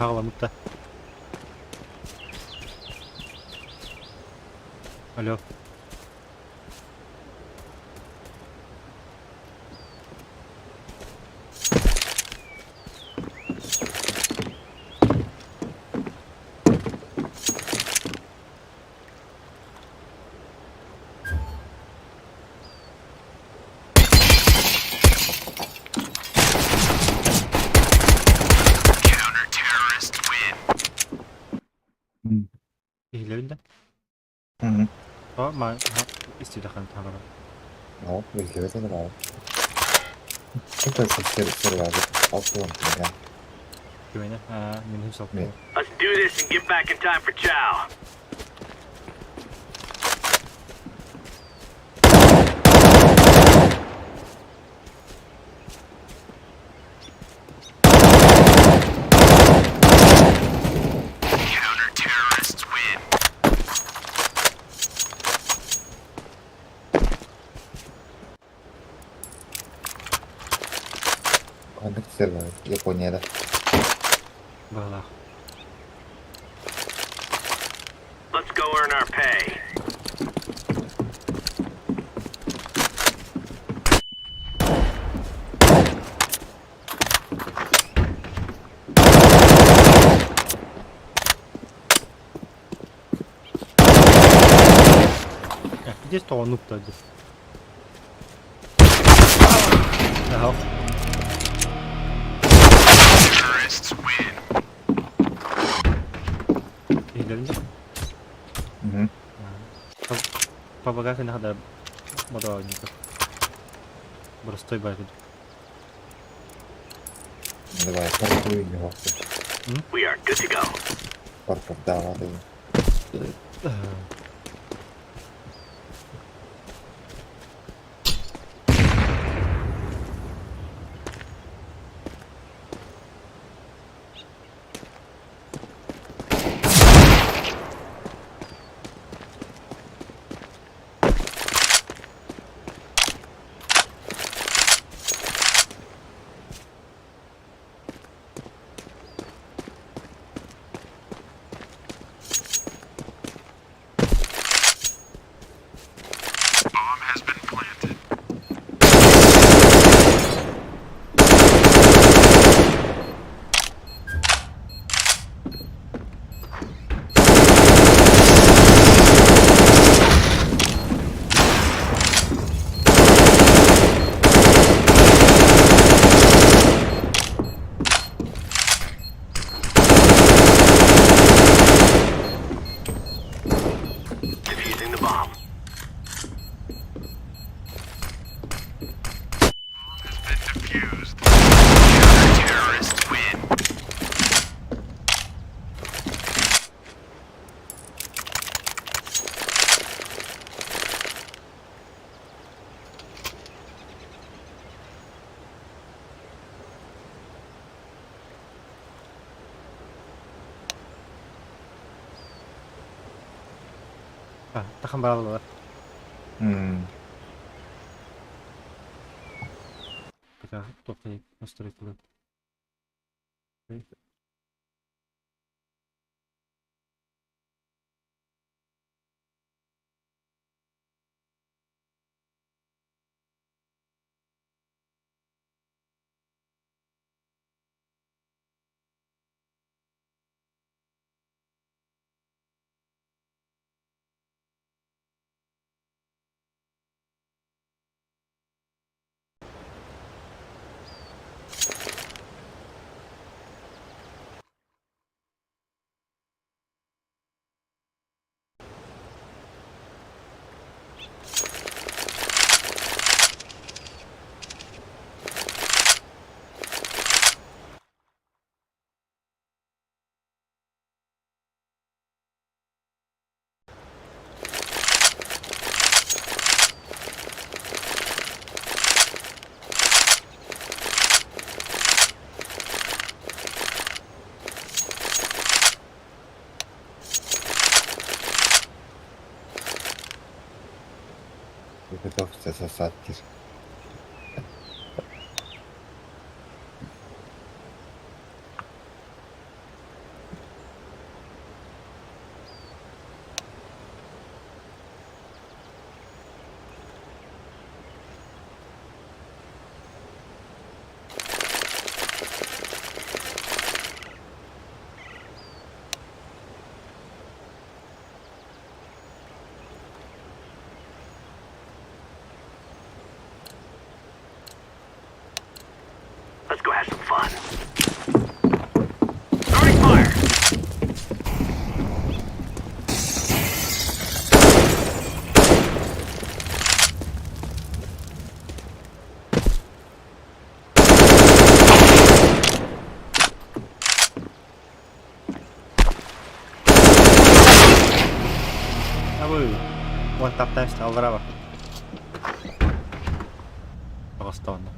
Хаҕаламмыт. Алло. Иһиллэбин да? О, ма, истидэхэн таҕара. No, izlevete da var. Что это сервер? Алты да. Кимэне? Аа, минут солк. Нет. Let's do this and get back in time for chow. Ханнык сервер? Японияда. Баҕалаах. Let's go earn our pay. Здесь то он нупта. Ага. Иһиллэбин Мгм. Папага надо модовника. Простой байт. Давай, паркуй него. We are good to go. Парков, да, ладно. Тахан бараллар. Пока топ настройкалар. Готовься сосать. Let's go have some fun. Starting fire. Абы. One tap times аллара Аҕыстаҕына.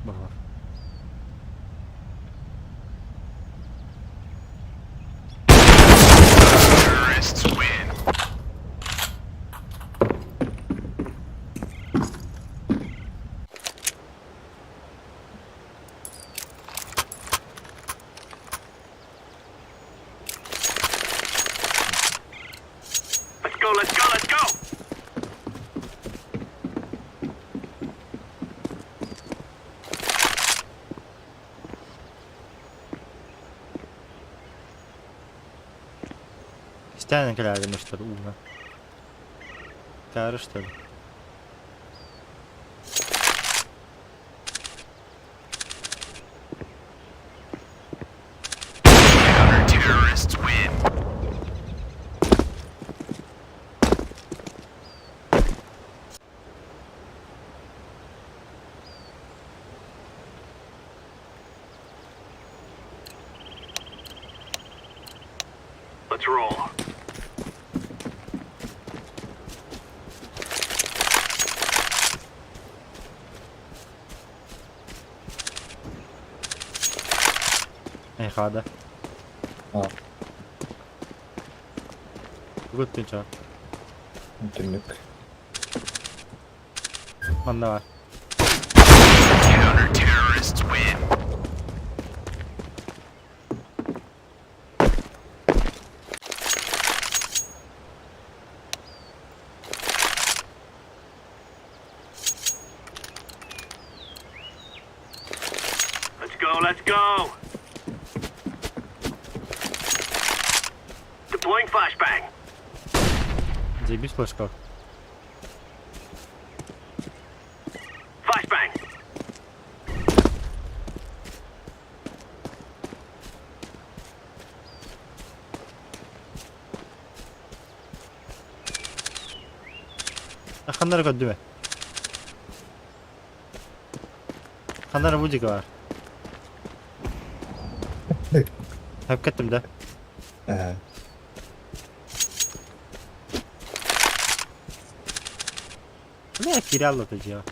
Баҕар. Let's go, let's go, let's go. Кистээн кэлээри мустар ууга. Каары что ли? Let's roll. Эйхада. А. Бүгүн тынча. Түннүк. Манна бар. Counter-terrorists win. Let's go, let's go. Deploying flashbang. Заебись флешка. Flashbang. Ханнары көрдүмэ. Ханнары музыка бар. Хап кеттим да. Э, Бля, кирялла ты дела.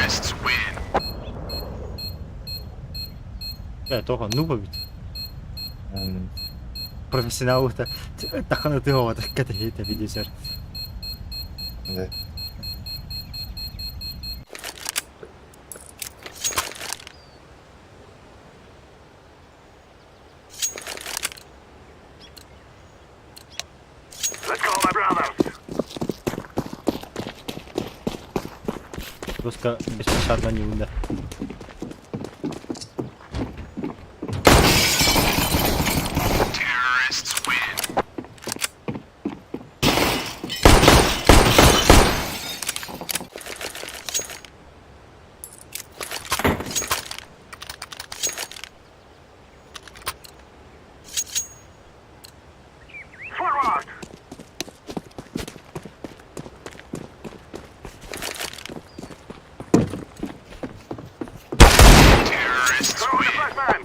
Terrorists win. Э, тоҕо, ну бит. Профессионал это тахана ты вот это видишь. Да. Let's go, my brothers. Руска беспощадно не умер. Terrorists win. Forward. Terrorists Throw win. The flashbang.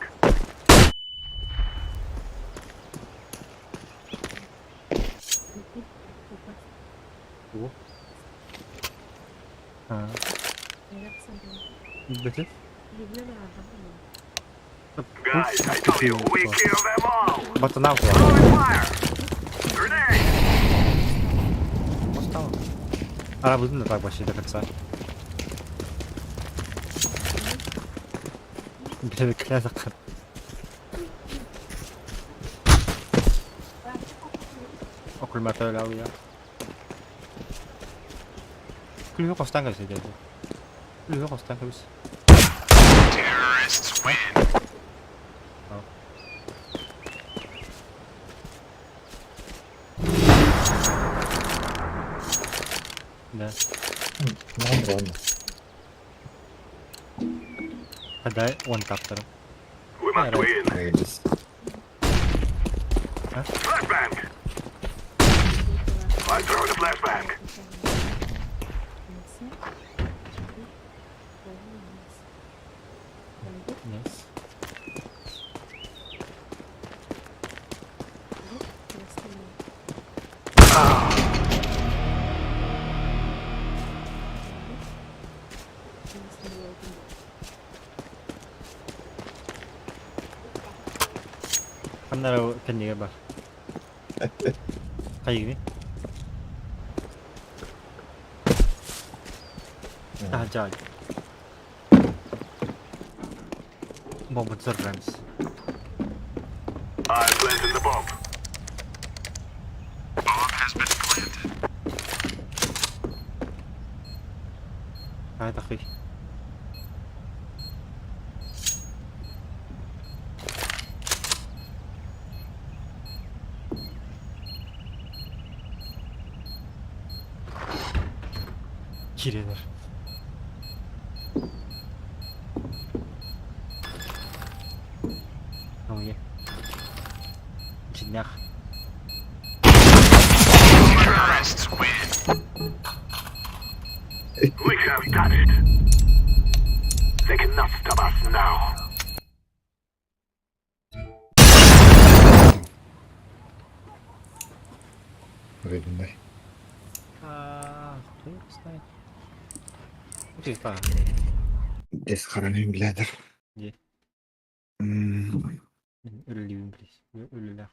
А. Бэтэ? Guys, I tell you, we kill them all. Батана Throwing fire. Grenade. Ара буду так вообще до конца. Бля, клясок. Окуль маталауя. Күлүгү хостон кэбис деді. Күлүгү хостон кэбис. Terrorists win. Oh. Да. Ладно, ладно. Подай он каптору. We must win. Договорились. Flashbang. I throw the flashbang. Yes. Ханнара кэннигэ бар. Хайгини? Таһаджаай. Бомба взорвемся. I'm planting the bomb. Bomb has been planted. هاي تخي. Киренер. Ну, я. Чинях. Terrorists win. We have done it. They cannot stop us now. Видно. А, кто их знает? Типа, Здесь хороним блядер. Где? М, Өлүм, блядь. Өлүлэх.